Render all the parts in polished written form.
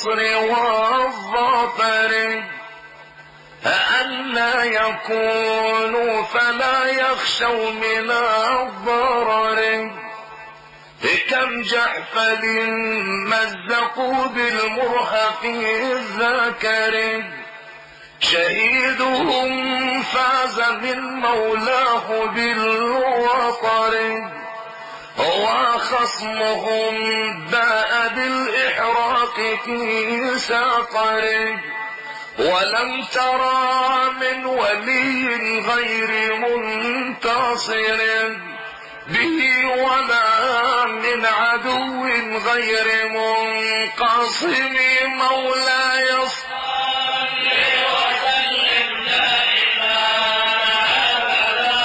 بالنصر والظفر. أنا يكونوا فلا يخشوا من الضرر. كم جحفل مزقوا بالمرهف الذكر. شهيدهم فاز من مولاه بالوطر. وخصمهم باء بالإحراق في سقر. ولم ترى من ولي غير منتصر به ولا من عدو غير منقصم. مولاي صل وسلم دائما أبدا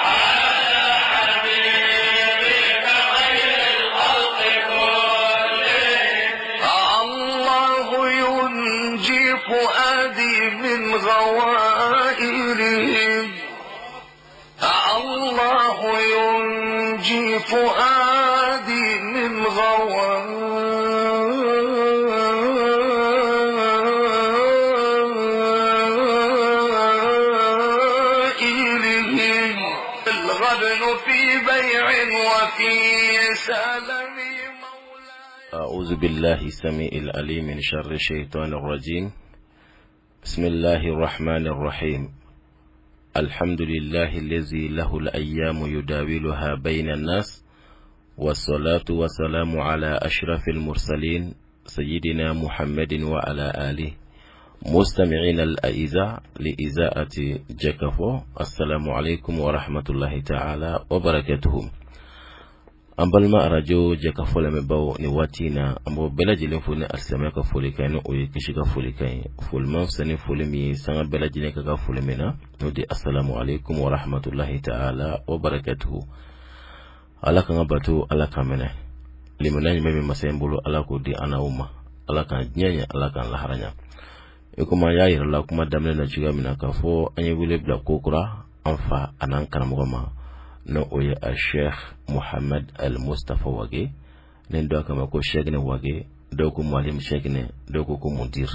على حبيبك خير الخلق كلهم. الله ينجي فؤادي من غوائلهم. الله ينجي فؤادي من غوائلهم. الغبن في بيع وفي سلم. أعوذ بالله السميع العليم من شر الشيطان الرجيم. بسم الله الرحمن الرحيم. الحمد لله الذي له الأيام يداولها بين الناس، والصلاة والسلام على أشرف المرسلين سيدنا محمد وعلى آله مستمعين الأعزاء لإذاعة جكفو. السلام عليكم ورحمة الله تعالى وبركاته. An balima arajo Jɛkafɔ lamɛnbaaw, nin waati in na, an b'aw bɛɛ lajɛlen fo ni alisilamɛya ka folikan ye, ni o ye kisi ka folikan ye. Foli man fisa ni foli min ye, sanga bɛɛ lajɛlen ka kan foli min na, n'o de assalamu alaikum wa rahmatullahi ta'ala wa barakatuhu. Ala k'an ka bato, Ala k'an minɛ. Limaniya ɲuman bɛ masa in bolo, Ala k'o di an n'aw ma. Ala k'an diɲɛ ɲɛ, Ala k'an lahara ɲɛ. I komi an y'a yira la kuma daminɛ na cogoya min na, k'a fɔ an ye wele bila ko kura an fa an'an karamɔgɔ ma, n'o o ye a Sheikh Muhammad Al Mustafa Wage, ni dɔw kama ko Sheikh Wage, dɔw ko Mualim Sheikh, dɔw ko ko Mudir.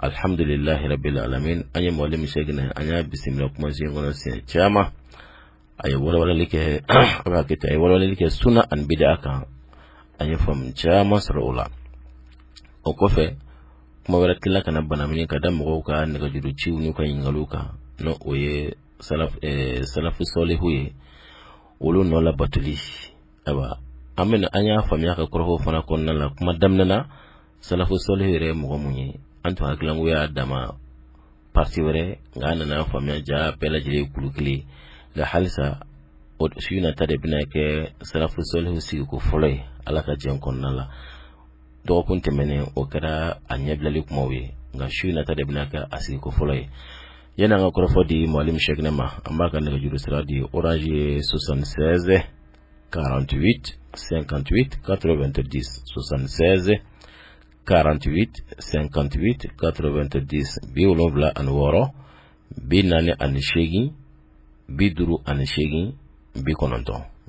Alhamdulillahi rabbil alamin. An ye Mualim Sheikh, an y'a bisimila kumasen kɔnɔ siɲɛ caman. A ye walawalali kɛ, a b'a kɛ ten, a ye walawalali kɛ sunna ani bid'a kan. An ye faamu caman sɔrɔ o la. O kɔfɛ, kuma wɛrɛ tila ka na banamini ka da mɔgɔw ka nɛgɛjuru ciw n'u ka ɲininkaliw kan, n'o o ye salafu sɔlihu ye, olu nɔ labatoli. Ayiwa, an bɛna an y'a faamuya ka kɔrɔfɔ fana kɔnɔna la kuma daminɛ na, salafu sɔlihu yɛrɛ ye mɔgɔ mun ye. An tun hakili ko y'a dama parti wɛrɛ, nka an nana faamuya ja bɛɛ lajɛlen ye kulu kelen. Nka halisa o su nata de bɛna kɛ salafu sɔlihu sigiko fɔlɔ ye Ala ka jɛn kɔnɔna la. Dɔgɔkun tɛmɛnen, o kɛra a ɲɛbilali kumaw ye, nka su nata de bɛna kɛ a sigiko fɔlɔ ye. Yani an ka kɔrɔfɔ di Mualim Sheikh ma, an b'a ka nɛgɛjuru sira di. Orange ye 76 48 58 90, 76 48 58 90, 76 48 58 90.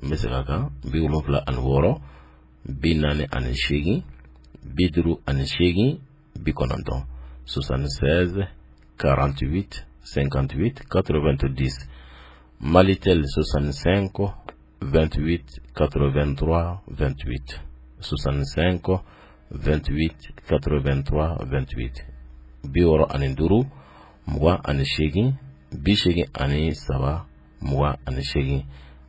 N bɛ segin a kan, 76 48 58 90, 76 48 58 90. Malitel 65 28 83 28, 65 28 83 28, 65 28 83 28.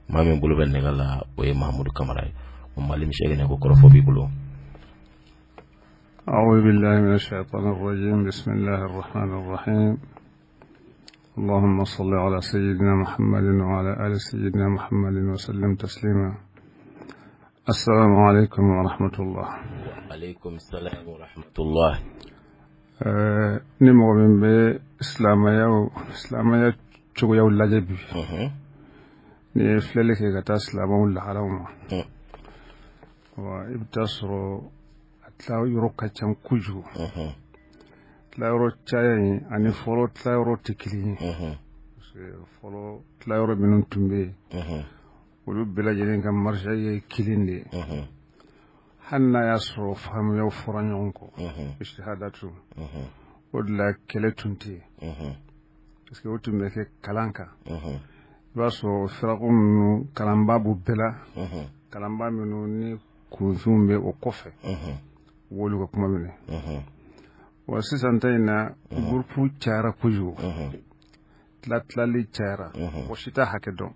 Maa min bolo bɛ nɛgɛ la, o ye Mahamudu Kamara ye. O Mualim Sheikh ko kɔrɔfɔ b'i bolo. أعوذ بالله من الشيطان الرجيم. بسم الله الرحمن الرحيم. اللهم صل على سيدنا محمد وعلى آل سيدنا محمد وسلم تسليما. السلام عليكم ورحمة الله. عليكم السلام ورحمة الله. Ni mɔgɔ min bɛ silamɛya cogoyaw lajɛ bi, n'i ye filɛli kɛ ka taa silamɛw lahalaw ma wa, i bɛ taa sɔrɔ a tilayɔrɔ ka ca kojugu. Tilayɔrɔ caya in ani fɔlɔ tilayɔrɔ tɛ kelen ye, parce que fɔlɔ tilayɔrɔ minnu tun bɛ yen, olu bɛɛ lajɛlen ka marché ye kelen de ye. Hali n'a y'a sɔrɔ faamuyaw fɔra ɲɔgɔn kɔ, ijtihadatu, o de la kɛlɛ tun tɛ yen, parce que o tun bɛ kɛ kalan kan. I b'a sɔrɔ firaku ninnu, kalanba b'u bɛɛ la, kalanba minnu ni kunfinw bɛ o kɔfɛ, u b'olu ka kuma minɛ. Wa sisan ta in na, gurupu cayara kojugu, tilatilali cayara, mɔgɔ si t'a hakɛ dɔn.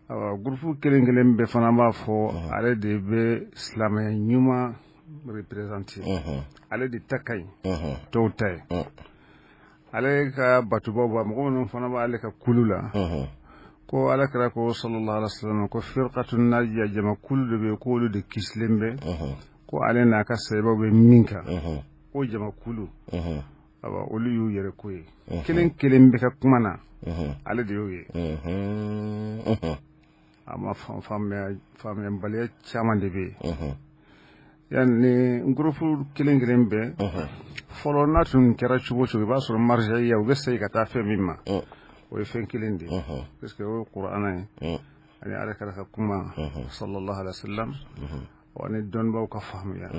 Awa, gurupu kelen kelen bɛɛ fana b'a fɔ ale de bɛ silamɛya ɲuman représenter, ale de ta ka ɲi tɔw ta ye, ale ka batubaw ba mɔgɔ minnu fana b'ale ka kulu la, ko ala kira ko sallallahu alaihi wasallam ko firqatun najiya, jama kulu de bɛ k'olu de kisilen bɛ, ko ale n'a ka sahibaw bɛ min kan, o jama kulu, awa, olu y'u yɛrɛ ko ye. Kelen kelen bɛ ka kuma na, ale de y'o ye. A ma faamuyabaliya caman de bɛ yen. Yani gurupu kelen kelen bɛɛ fɔlɔ n'a tun kɛra cogo cogo, i b'a sɔrɔ marjaiya, u bɛ segin ka taa fɛn min ma, o ye fɛn kelen de ye, parce que o ye kuranɛ ye ani ala kira ka kuma sallallahu alaihi wasallam, ani dɔnnibaw ka faamuya.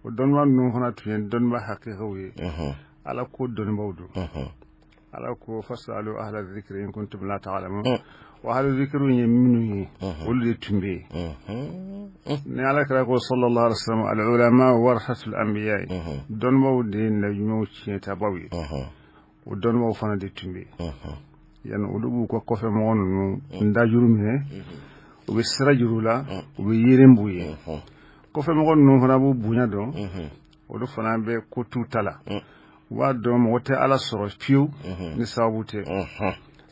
O dɔnniba ninnu fana tun ye dɔnniba hakikaw ye, ala ko dɔnnibaw don. Ala ko fasalu ahla dhikri in kuntum la ta'lamun. Wa ahla dhikri ye minnu ye, olu de tun bɛ yen. Ni ala kira ko sallallahu alaihi wasallam al ulama warasatul anbiya, dɔnnibaw de ye nabiɲumanw tiɲɛtabaw ye. O dɔnnibaw fana de tun bɛ yen. Yani olu b'u ka kɔfɛ mɔgɔ ninnu dajuru minɛ, u bɛ sira juru la, u bɛ yelen b'u ye. Kɔfɛ mɔgɔ ninnu fana b'u bonya dɔn, olu fana bɛ ko t'u ta la. U b'a dɔn mɔgɔ tɛ ala sɔrɔ fiyewu ni sababu tɛ.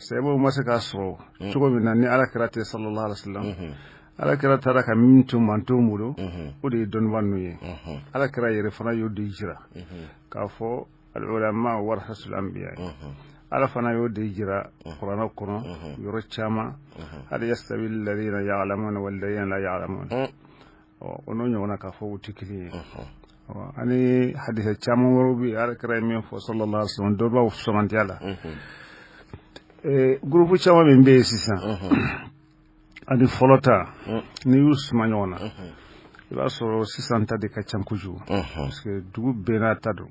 Sababu ma se k'a sɔrɔ cogo min na ni ala kira tɛ sallallahu alaihi wasallam. Ala kira taara ka min to mantonw bolo, o de ye dɔnniba ninnu ye. Ala kira yɛrɛ fana y'o de jira k'a fɔ al ulama warasatul anbiya. Ala fana y'o de jira kuranɛ kɔnɔ yɔrɔ caman, hal yastawi alladhina ya'lamuna walladhina la ya'lamun. O n'o ɲɔgɔnna, k'a fɔ u tɛ kelen ye. Ani hadisa caman wɛrɛw bɛ yen, ala kira ye min fɔ sallallahu alaihi wasallam, dɔ b'aw samantiya la. Gurupu caman min bɛ yen sisan ani fɔlɔ ta, n'i y'u suma ɲɔgɔn na, i b'a sɔrɔ sisan ta de ka ca kojugu, parce que dugu bɛɛ n'a ta don,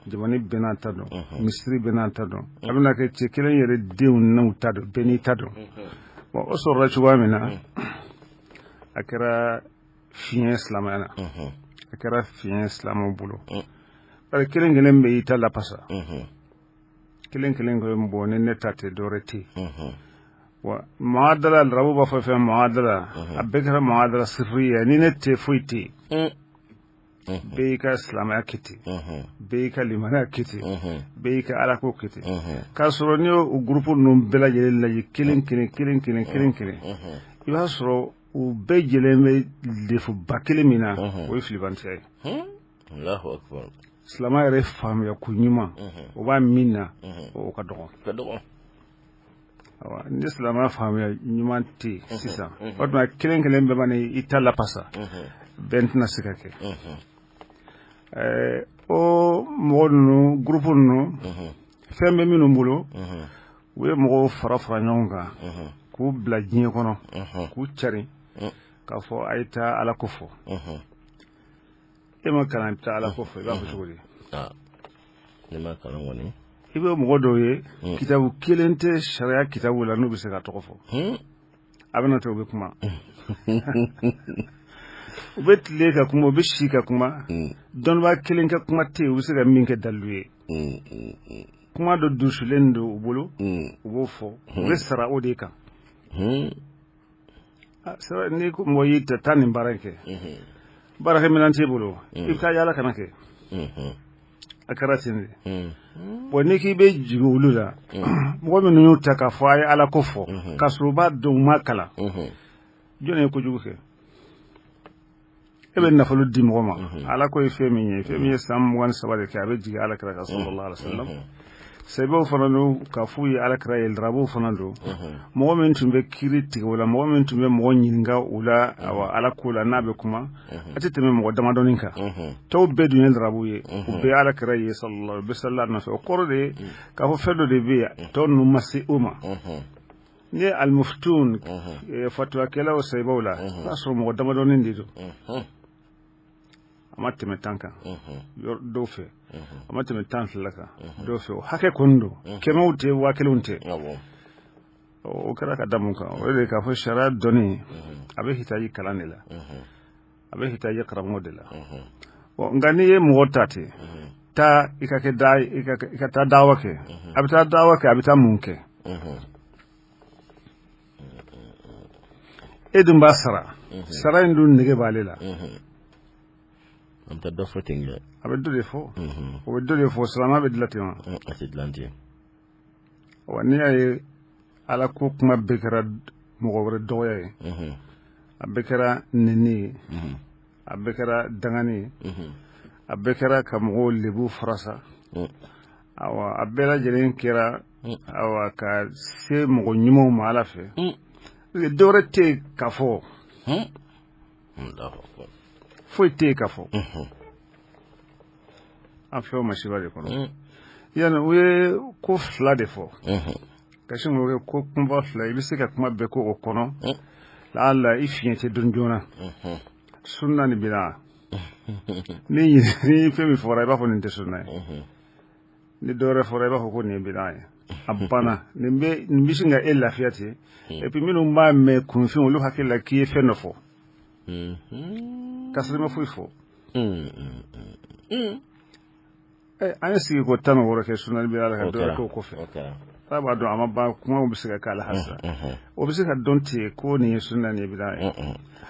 jamana bɛɛ n'a ta don, misiri bɛɛ n'a ta don, a bɛna kɛ cɛ kelen yɛrɛ denw n'u ta don, bɛɛ n'i ta don. Bon, o sɔrɔla cogoya min na, a kɛra fiɲɛ silamɛya na, a kɛra fiɲɛ silamɛw bolo, bari kelen kelen bɛ y'i ta lapasa, kelen kelen ko bɔn ni ne ta tɛ, dɔwɛrɛ tɛ yen. Wa muadala, arabu b'a fɔ fɛn muadala, a bɛɛ kɛra muadala sirriya, ni ne tɛ, foyi tɛ yen. Bɛɛ y'i ka silamɛya kɛ ten, bɛɛ y'i ka limaniya kɛ ten, bɛɛ y'i ka alako kɛ ten, k'a sɔrɔ n'i y'o gurupu ninnu bɛɛ lajɛlen lajɛ kelen kelen kelen kelen kelen kelen, i b'a sɔrɔ u bɛɛ jɛlen bɛ defuba kelen min na, o ye filibantiya ye. Silamɛ yɛrɛ faamuya ko ɲuman, o b'a min na, o ka dɔgɔn. Ni silamɛ faamuya ɲuman tɛ yen sisan, o tuma kelen kelen bɛɛ mana i ta lapasa, bɛn tɛna se ka kɛ. O mɔgɔ ninnu, gurupu ninnu, fɛn bɛ minnu bolo, u ye mɔgɔw fara fara ɲɔgɔn kan k'u bila diɲɛ kɔnɔ, k'u cari k'a fɔ a ye taa ala ko fɔ. E ma kalan, i bɛ taa ala ko fɔ, i b'a fɔ cogo di? Ne ma kalan kɔni. I bɛ mɔgɔ dɔw ye, kitabu kelen tɛ sariya kitabu la n'u bɛ se ka tɔgɔ fɔ. A bɛna to, u bɛ kuma, u bɛ tile ka kuma, u bɛ si ka kuma, dɔnnibaa kelen ka kuma tɛ yen u bɛ se ka min kɛ dalilu ye. Kuma dɔ dusulen don u bolo, u b'o fɔ, u bɛ sara o de kan. N'i ko mɔgɔ y'i ta taa nin baara in kɛ, baarakɛminɛn t'e bolo, i bɛ taa yaala kana kɛ. A kɛra ten de. Bon, n'i k'i bɛ jigin olu la, mɔgɔ minnu y'u ta k'a fɔ a ye ala ko fɔ, k'a sɔrɔ u b'a dɔn u ma kalan, jɔn ye kojugu kɛ? E bɛ nafolo di mɔgɔ ma, ala ko ye fɛn min ye, fɛn min ye san 23 de kɛ, a bɛ jigin ala kira kan sallallahu alaihi wasallam. Sahabaw fana don, k'a f'u ye ala kira ye, larabuw fana don. Mɔgɔ min tun bɛ kiiri tigɛ o la, mɔgɔ min tun bɛ mɔgɔ ɲininka o la, awa, ala ko la n'a bɛ kuma, a tɛ tɛmɛ mɔgɔ damadɔnin kan. Tɔw bɛɛ dun ye larabu ye, u bɛɛ ala kira ye sallallahu, u bɛ salila nɔfɛ. O kɔrɔ de ye k'a fɔ fɛn dɔ de bɛ yen, tɔw ninnu ma se o ma. N'i ye alimuftun, fatuwakɛlaw, sahabaw la, i b'a sɔrɔ mɔgɔ damadɔnin de don. A ma tɛmɛ 10 kan dɔw fɛ, a ma tɛmɛ 12 kan dɔw fɛ. O hakɛ kɔni don, kɛmɛw tɛ, 1000w tɛ. O kɛra ka da mun kan? O de k'a fɔ sariya dɔnni a bɛ hitaji kalan de la, a bɛ hitaji karamɔgɔ de la. Nka n'i ye mɔgɔ ta ten, taa i ka kɛ da, i ka taa dawa kɛ, a bɛ taa dawa kɛ, a bɛ taa mun kɛ? E dun b'a sara, sara in dun nege b'ale la. An bɛ dɔ fɔ ten dɛ. A bɛ dɔ de fɔ, o bɛ dɔ de fɔ. Silamɛya bɛ dilan ten wa? A tɛ dilan ten. Wa n'i y'a ye ala ko kuma bɛɛ kɛra mɔgɔ wɛrɛ dɔgɔya ye, a bɛɛ kɛra nɛni ye, a bɛɛ kɛra dangani ye, a bɛɛ kɛra ka mɔgɔw lebu farasa, awa a bɛɛ lajɛlen kɛra awa ka se mɔgɔ ɲumanw ma ala fɛ, dɔwɛrɛ tɛ yen ka fɔ, foyi tɛ yen ka fɔ. An filɛ o masiba de kɔnɔ. Yani u ye ko fila de fɔ ka sin k'o kɛ ko kunba fila, i bɛ se ka kuma bɛɛ ko o kɔnɔ, laala i fiɲɛ tɛ dɔn joona. Sunna ni bida, ni fɛn min fɔra i b'a fɔ nin tɛ sunna ye, ni dɔwɛrɛ fɔra i b'a fɔ ko nin ye bida ye. A banna. Nin bɛ sin ka e lafiya ten. Et puis minnu b'a mɛn kunfin, olu hakili la k'i ye fɛn dɔ fɔ k'a sɔrɔ i ma foyi fɔ. An ye sigi ko 16 kɛ sunna ni bida la ka dɔ k'o kɔfɛ. Ala b'a dɔn a ma ban, kumaw bɛ se ka k'a la halisa. O bɛ se ka dɔn ten ko nin ye sunna, nin ye bida ye.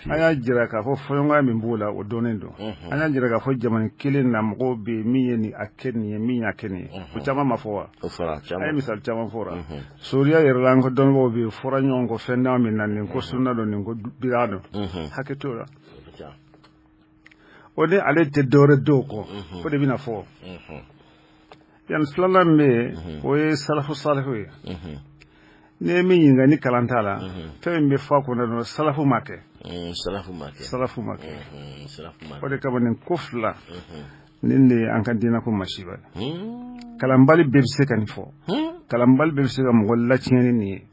An y'a jira k'a fɔ fɔɲɔgɔnya min b'o la, o dɔnnen don. An y'a jira k'a fɔ jamana kelen na mɔgɔw bɛ yen, min ye nin a kɛ nin ye, min y'a kɛ nin ye. O caman ma fɔ wa? An ye misali caman fɔ o la. Soriya yɛrɛ la, an ka dɔnnibaaw bɛ yen, fɔra ɲɔgɔn kɔ fɛn dama min na, nin ko sunna don, nin ko bida don, hakɛ t'o la. O ni ale tɛ dɔwɛrɛ dɔw kɔ, o de bɛna fɔ. Yan filanan min bɛ yen, o ye salafu salihu ye. N'i ye min ɲininka ni kalan t'a la, fɛn min bɛ fɔ a kɔnɔ dɔrɔn, salafu ma kɛ. Salafu ma kɛ. Salafu ma kɛ. O de kama nin ko fila nin de ye an ka diinɛ ko masiba ye. Kalanbali bɛɛ bɛ se ka nin fɔ. Kalanbali bɛɛ bɛ se ka mɔgɔ latiɲɛ ni nin ye.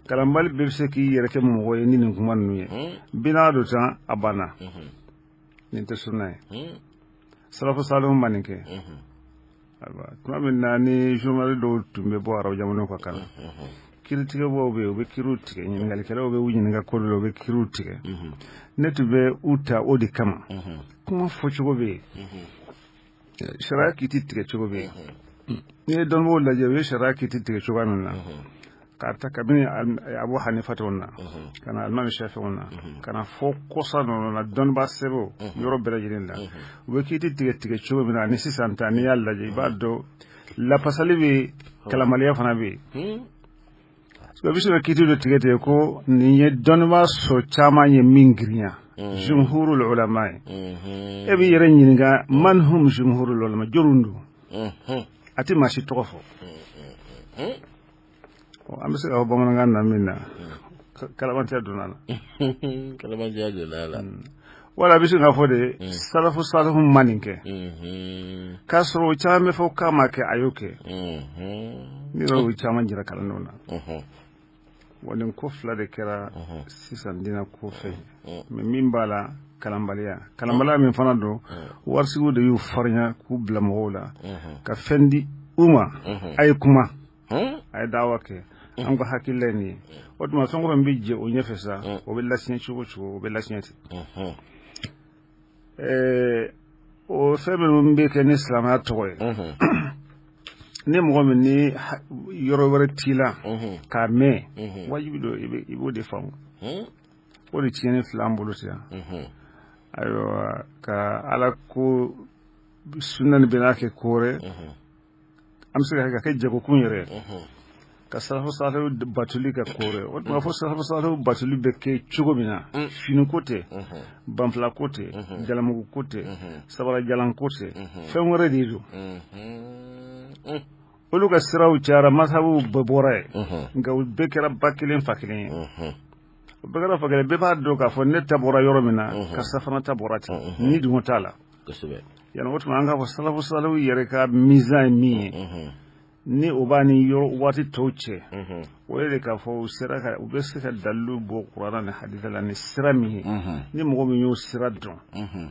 Kalanbali bɛɛ bɛ se k'i yɛrɛ kɛ mɔgɔ ye ni nin kuma ninnu ye. Bina dɔ tan, a banna. Nin tɛ sunna ye. Salafu salihu ma nin kɛ. Tuma min na ni journal dɔw tun bɛ bɔ arabu jamanaw kan ka na, kiiritigɛbaw bɛ yen, u bɛ kiiriw tigɛ, ɲininkalikɛlaw bɛ u ɲininka ko dɔ la, u bɛ kiiriw tigɛ. Ne tun bɛ u ta o de kama. Kuma fɔcogo bɛ yen, sariya kiiti tigɛ cogo bɛ yen. N'i ye dɔnnibaaw lajɛ, u ye sariya kiiti tigɛ cogoya min na, k'a ta kabini Abu Hanifa tɔw na ka na Alimami Shafi'i na, ka na fɔ kɔsa ninnu na, dɔnnibaa sɛbɛw yɔrɔ bɛɛ lajɛlen la, u bɛ kiiti tigɛ tigɛ cogo min na ani sisan ta, n'i y'a lajɛ i b'a dɔn lafasali bɛ yen, kalanbaliya fana bɛ yen. Parce que i bɛ se ka kiiti dɔ tigɛ ten ko nin ye dɔnnibaa sɔ caman ye min girinya, jumhurul ulama ye. E b'i yɛrɛ ɲininka, man hum jumhurul ulama, jɔnni don? A tɛ maa si tɔgɔ fɔ. An bɛ se k'a fɔ bamanankan na min na, kalabantiya donna a la. Kalabantiya donna a la. Wala a bɛ se k'a fɔ de salafu salihu ma nin kɛ, k'a sɔrɔ o caman bɛ fɔ k'a ma kɛ, a y'o kɛ. Ne yɛrɛ y'o caman jira kalandenw na. Wa nin ko fila de kɛra sisan diinɛ ko fɛ. Mais min b'a la, kalanbaliya. Kalanbaliya min fana don, warisigiw de y'u farinya k'u bila mɔgɔw la ka fɛn di u ma, a ye kuma, a ye dawa kɛ, an ka hakilila ye nin ye. O tuma fɛn o fɛn bɛ jɛ o ɲɛfɛ sa, o bɛ lasiɲɛ cogo o cogo, o bɛ lasiɲɛ ten. O fɛn minnu bɛ kɛ ni silamɛya tɔgɔ ye, ni mɔgɔ min ni yɔrɔ wɛrɛ t'i la k'a mɛn, wajibi don i b'o de faamu. O de tiɲɛni filɛ an bolo sisan. Ayiwa, ka ala ko sunna ni bɛn'a kɛ ko wɛrɛ, an bɛ se ka kɛ jagokun yɛrɛ, ka salafu salihu batuli kɛ ko wɛrɛ. O tuma fɔ salafu salihu batuli bɛ kɛ cogo min na, finiko tɛ, banfula ko tɛ, jalamugu ko tɛ, sabara jalan ko tɛ, fɛn wɛrɛ de don. Olu ka siraw cayara, mazhabuw bɛɛ bɔra yen, nka u bɛɛ kɛra ba kelen fa kelen ye. O bɛɛ kɛra fa kelen, bɛɛ b'a dɔn k'a fɔ ne ta bɔra yɔrɔ min na, karisa fana ta bɔra ten, ni dun t'a la. Yanni o tuma an k'a fɔ salafu salihu yɛrɛ ka mizan ye min ye. Ni o b'a ni yɔrɔ waati tɔw cɛ, o ye de k'a fɔ u sera ka, u bɛ se ka dalilu bɔ Kuranɛ ni hadisa la ni sira min ye. Ni mɔgɔ min y'o sira dɔn,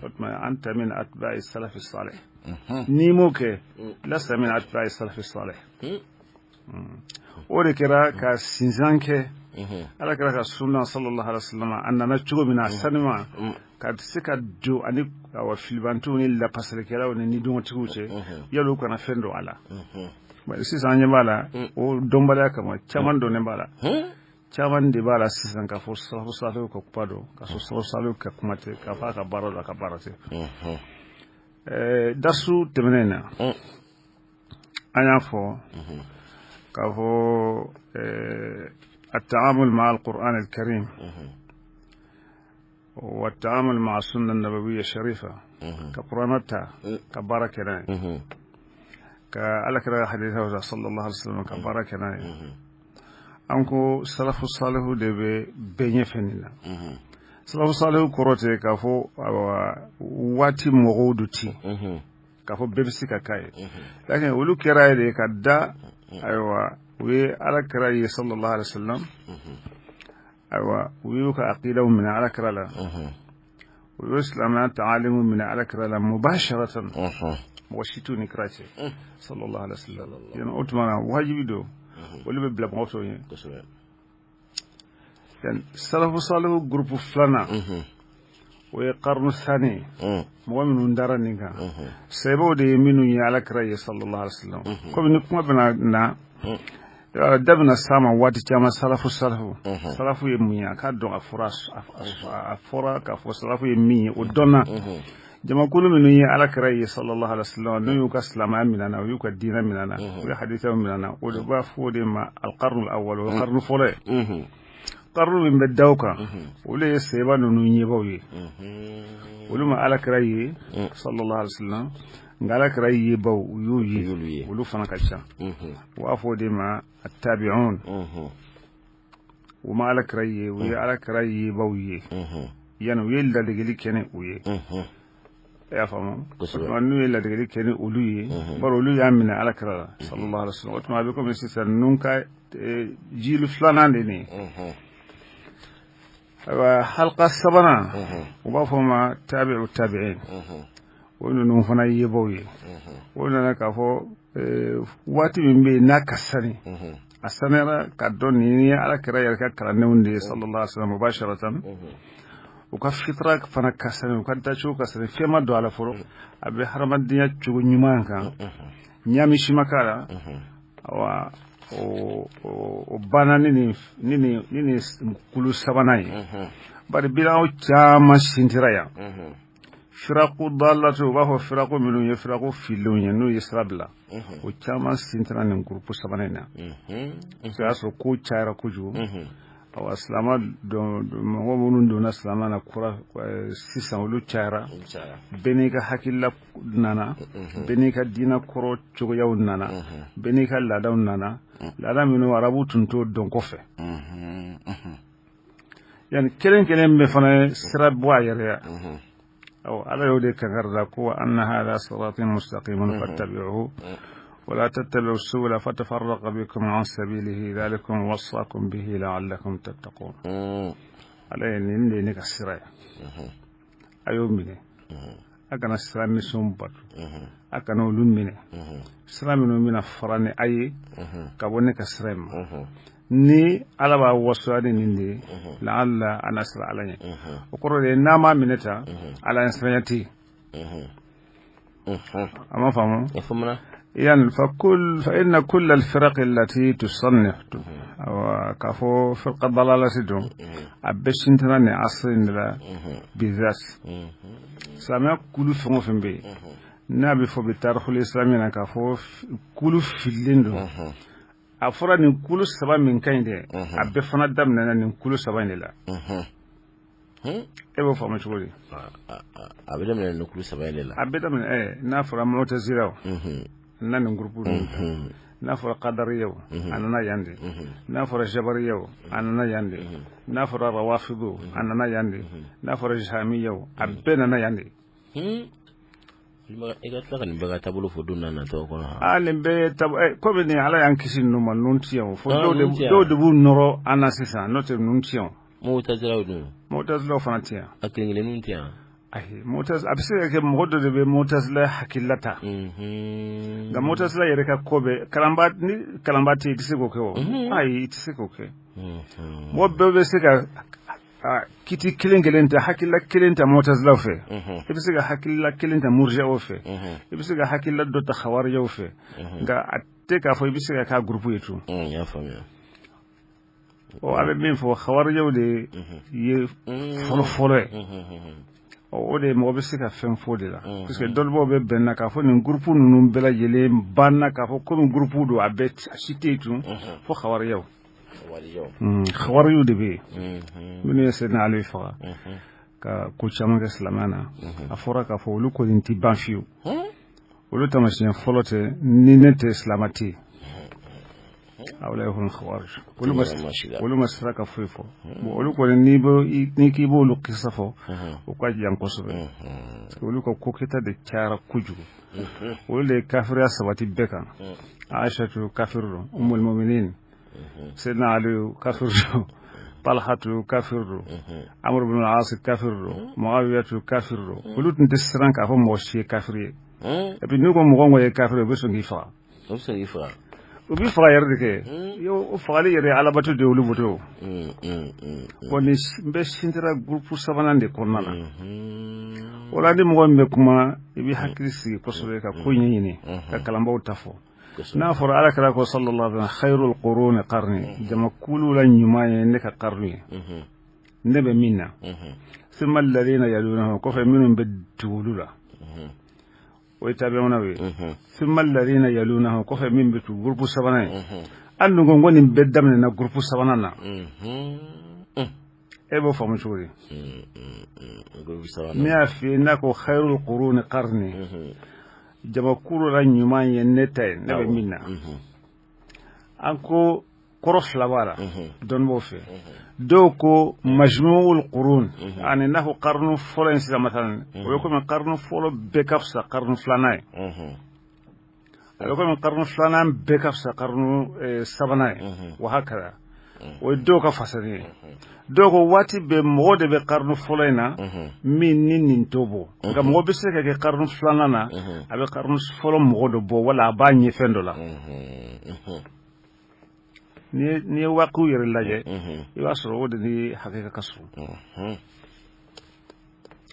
o tuma anta min atba'i salafi salih. N'i m'o kɛ, lasta min atba'i salafi salih. O de kɛra ka sinsan kɛ Ala kɛra ka sunna sallallahu alaihi wasallam, a nana cogo min na, a sanima ka se ka don ani awa filibantiw ni lapasalikɛlaw ni nidungɔtigiw cɛ, yali u kana fɛn don a la. Sisan an ɲɛ b'a la, o dɔnbaliya kama, caman donnen b'a la, caman de b'a la sisan k'a fɔ salafu salihu ka kuma don, k'a sɔrɔ salafu salihu ka kuma tɛ, k'a fɔ a ka baara don, a ka baara tɛ. Dasu tɛmɛnen na, an y'a fɔ k'a fɔ التعامل مع القرآن الكريم والتعامل مع السنة النبوية الشريفة، ka Kuranɛ ta ka baara kɛ n'a ye, ka Ala kira hadisa sallallahu alaihi wasallam ka baara kɛ n'a ye, an ko salafu salihu de bɛ bɛɛ ɲɛfɛ nin na. Salafu salihu kɔrɔ tɛ k'a fɔ waati mɔgɔw do ten, k'a fɔ bɛɛ bɛ se ka k'a ye, lakin olu kɛra ye de ka da, ayiwa, u ye Ala kira ye sallallahu alaihi wasallam, ayiwa, u y'u ka aqidaw minɛ Ala kira la, u y'u silamɛya taalimu minɛ Ala kira la mubasharatan, mɔgɔ si t'u ni kira cɛ sallallahu alaihi wasallam. Yani o tuma na, wajibi don olu bɛ bila mɔgɔ tɔw ɲɛ. Yani salafu salihu groupe filanan, o ye qarnu thani, mɔgɔ minnu dara nin kan, sahibaw de ye minnu ye Ala kira ye sallallahu alaihi wasallam. Komi ni kuma bɛna na da bɛna s'a ma waati caman, salafu salafu salafu ye mun ye, a k'a dɔn, a fɔra k'a fɔ salafu ye min ye, o dɔnna. Jamakulu minnu ye Ala kira ye sallallahu alaihi wasallam, n'u y'u ka silamɛya minɛ na, u y'u ka diinɛ minɛ na, u ye hadisaw minɛ na, o de b'a fɔ o de ma alqarnu awwal, o ye qarnu fɔlɔ ye. Qarnu min bɛ da o kan, olu ye seba ninnu ɲɛbaw ye. Olu ma Ala kira ye sallallahu alaihi wasallam, nka Ala kira yebaw, u y'u ye, olu fana ka ca, u b'a fɔ o de ma attabi'un. U ma Ala kira ye, u ye Ala kira yebaw ye, yani u ye ladegeli kɛ ni u ye. E y'a faamu, n'u ye ladegeli kɛ ni olu ye, bari olu y'a minɛ Ala kira la sallallahu alaihi wasallam. O tuma a bɛ komi sisan ninnu ka jili filanan de nin ye. Ayiwa, halqa sabanan, u b'a fɔ o ma tabi'u tabi'in. O ninnu fana yebaw ye. O nana k'a fɔ waati min bɛ yen n'a ka sani, a saniyara ka dɔn nin ye Ala kira yɛrɛ ka kalandenw de ye sallallahu alaihi wasallam mubasharatan. U ka fitra fana ka sani, u ka dacogo ka sani, fɛn ma don a la fɔlɔ, a bɛ hadamadenya cogo ɲuman kan, ɲaami si ma k'a la. Awa, o banna ni nin kulu sabanan ye. Bari bidaw caman sintira yan, firaku dalatu, u b'a fɔ firaku minnu ye firaku fililenw ye, n'u ye sira bila, o caman sintira nin groupe sabanan in na. O y'a sɔrɔ ko cayara kojugu. Awa, silama mɔgɔ minnu donna silama na kura sisan, olu cayara, bɛɛ n'i ka hakilila nana, bɛɛ n'i ka diinɛ kɔrɔ cogoyaw nana, bɛɛ n'i ka laadaw nana, laada minnu arabu tun t'o dɔn kɔfɛ. Yani kelen kelen bɛɛ fana ye sira bɔ a yɛrɛ ya. Awɔ, Ala y'o de kankari da ko anna hadha sirati mustaqiman fattabi'uhu ولا تتبعوا السبل فتفرق بكم عن سبيله ذلكم وصاكم به لعلكم تتقون. Ala ye nin de ye ne ka sira ye, a y'o minɛ, a kana sira misɛnw bato, a kana olu minɛ, sira minnu bɛna fara ni a ye ka bɔ ne ka sira in ma. Ni Ala b'a wasoya ni nin de ye, laala a na sira Ala ɲɛ. O kɔrɔ de ye n'a m'a minɛ tan, Ala ɲɛ siranya tɛ yen. A ma faamu? يعني فكل فإن كل الفرق التي تصنف أو كفو فرقة ضلالة دون أبشنتنا عصر لا بالذات. Silamɛya kulu fɛn o fɛn bɛ yen n'a bɛ fɔ bi tarikul islami na k'a fɔ kulu fililen don, a fɔra nin kulu saba min ka ɲi dɛ, a bɛɛ fana daminɛna nin kulu saba in de la. E b'o faamu cogo di? A bɛ daminɛ nin kulu saba in de la. A bɛ daminɛ n'a fɔra Mu'tazilaw na nin groupe ninnu, n'a fɔra Qadariyaw, a nana yan de, n'a fɔra Jabariyaw, a nana yan de, n'a fɔra Rawafidu, a nana yan de, n'a fɔra Jahamiyaw, a bɛɛ nana yan de. I ka tila ka nin bɛɛ ka taabolo fɔ don n'a nataw kɔnɔ. Aa, nin bɛɛ ye komi nin Ala y'an kisi ninnu ma, ninnu ti yan o. Fo dɔw de b'u nɔrɔ an na sisan, n'o tɛ ninnu ti yan. Mutazilaw dun? Mutazilaw fana ti yan. A kelen kelenninw ti yan. Ayi, a bɛ se ka kɛ mɔgɔ dɔ de bɛ mutazila hakilila ta. Nka mutazila yɛrɛ ka ko bɛ kalanba, ni kalanba tɛ yen, i tɛ se k'o kɛ o. Ayi, i tɛ se k'o kɛ. Mɔgɔ bɛɛ bɛ se ka kiti kelen kelen ta, hakilila kelen ta mutazilaw fɛ. I bɛ se ka hakilila kelen ta murji'aw fɛ. I bɛ se ka hakilila dɔ ta khawarijaw fɛ. Nka a tɛ k'a fɔ i bɛ se ka k'a groupe ye tun. N y'a faamuya. Ɔ, a bɛ min fɔ, khawarijaw de ye fɔlɔ fɔlɔ ye. O de mɔgɔ bɛ se ka fɛn fɔ de la, parce que dɔnnibaw bɛ bɛn na k'a fɔ nin groupe ninnu bɛɛ lajɛlen banna, k'a fɔ komi groupe don, a bɛɛ a si tɛ yen tun fo khawarijaw. Khawarijaw de bɛ yen, minnu ye Seydina Ali faga ka ko caman kɛ silamɛya na. A fɔra k'a fɔ olu kɔni tɛ ban fiyewu. Olu taamasiyɛn fɔlɔ tɛ ni ne tɛ silamɛ tɛ yen. Awla hum khawarij. Olu ma sira ka foyi fɔ. Bon, olu kɔni, n'i k'i b'olu kisa fɔ, o ka jan kosɛbɛ, parce que olu ka ko kɛta de cayara kojugu. Olu de ye kafiriya sabati bɛɛ kan. Aishatu kafir don, umul muminin. Seydina Ali kafir don, Talhatu kafir don, Amr ibn al-As kafir don, Muawiyatu kafir don. Olu tun tɛ siran k'a fɔ mɔgɔ si ye kafiri ye. Et puis n'u ko mɔgɔ mɔgɔ ye kafiri ye, u bɛ sɔn k'i faga. U bɛ sɔn k'i faga. U bɛ faga yɛrɛ de kɛ. O fagali yɛrɛ ye alabato de ye olu bolo. Bon, nin bɛɛ sintira groupe sabanan de kɔnɔna na. O la, ni mɔgɔ min bɛ kuma, i bɛ hakili sigi kosɛbɛ ka ko ɲɛɲini, ka kalanbaw ta fɔ. N'a fɔra Ala kira ko sallallahu alaihi wa sallam, khairul quruni qarni, jamakulu la ɲuman ye ne ka karnu ye, ne bɛ min na. Thumma alladhina yalunahum, kɔfɛ minnu bɛ tugu olu la, o ye tabi'una ye. Thumma alladhina yalunahum, kɔfɛ min bɛ tugu, groupe sabanan ye. An dun ko nin bɛɛ daminɛna groupe sabanan na. E b'o faamu cogo di? Ne y'a f'i ye, n'a ko khairul quruni qarni, jamakulu la ɲuman ye ne ta ye, ne bɛ min na. An ko kɔrɔ fila b'a la dɔnnibaw fɛ. Dɔw ko majmu'ul qurun, ani n'a ko karnu fɔlɔ in sisan masalan, o ye komi karnu fɔlɔ bɛɛ ka fisa karnu filanan ye, a bɛ komi karnu filanan bɛɛ ka fisa karnu sabanan ye, wa hakaza. O ye dɔw ka fasari ye. Dɔw ko waati bɛɛ mɔgɔ de bɛ karnu fɔlɔ in na min ni nin t'o bɔ, nka mɔgɔ bɛ se ka kɛ karnu filanan na, a bɛ karnu fɔlɔ mɔgɔ dɔ bɔ, wala a b'a ɲɛ fɛn dɔ la. N'i ye waqiw yɛrɛ lajɛ, i b'a sɔrɔ o de ni hakika ka surun,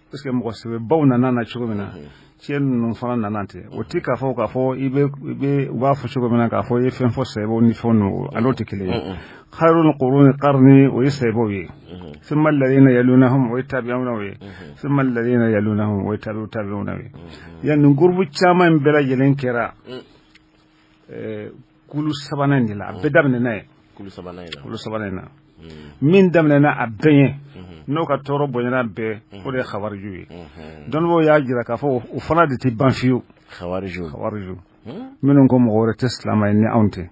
parce que mɔgɔ sɛbɛbaw nana na cogo min na, tiɲɛ ninnu fana nana ten. O ti k'a fɔ i bɛ u b'a fɔ cogo min na k'a fɔ i ye fɛn fɔ sɛbɛw ni fɛn ninnu, a n'o tɛ kelen ye. Khairul quruni qarni, o ye sɛbɛw ye. Thumma alladhina yalunahum, o ye tabi'una ye. Thumma alladhina yalunahum, o ye tabi'u tabi'una ye. Yan nin groupe caman in bɛɛ lajɛlen kɛra kulu sabanan de la, a bɛɛ daminɛna ye. Kulu sabanan in na. Kulu sabanan in na, min daminɛna a bɛɛ ɲɛ, n'o ka tɔɔrɔ bonyana bɛɛ, o de ye khawariju ye. Dɔnnibaw y'a jira k'a fɔ o fana de tɛ ban fiyewu. Khawariju. Khawariju minnu ko mɔgɔ wɛrɛ tɛ silamɛ ye ni anw tɛ,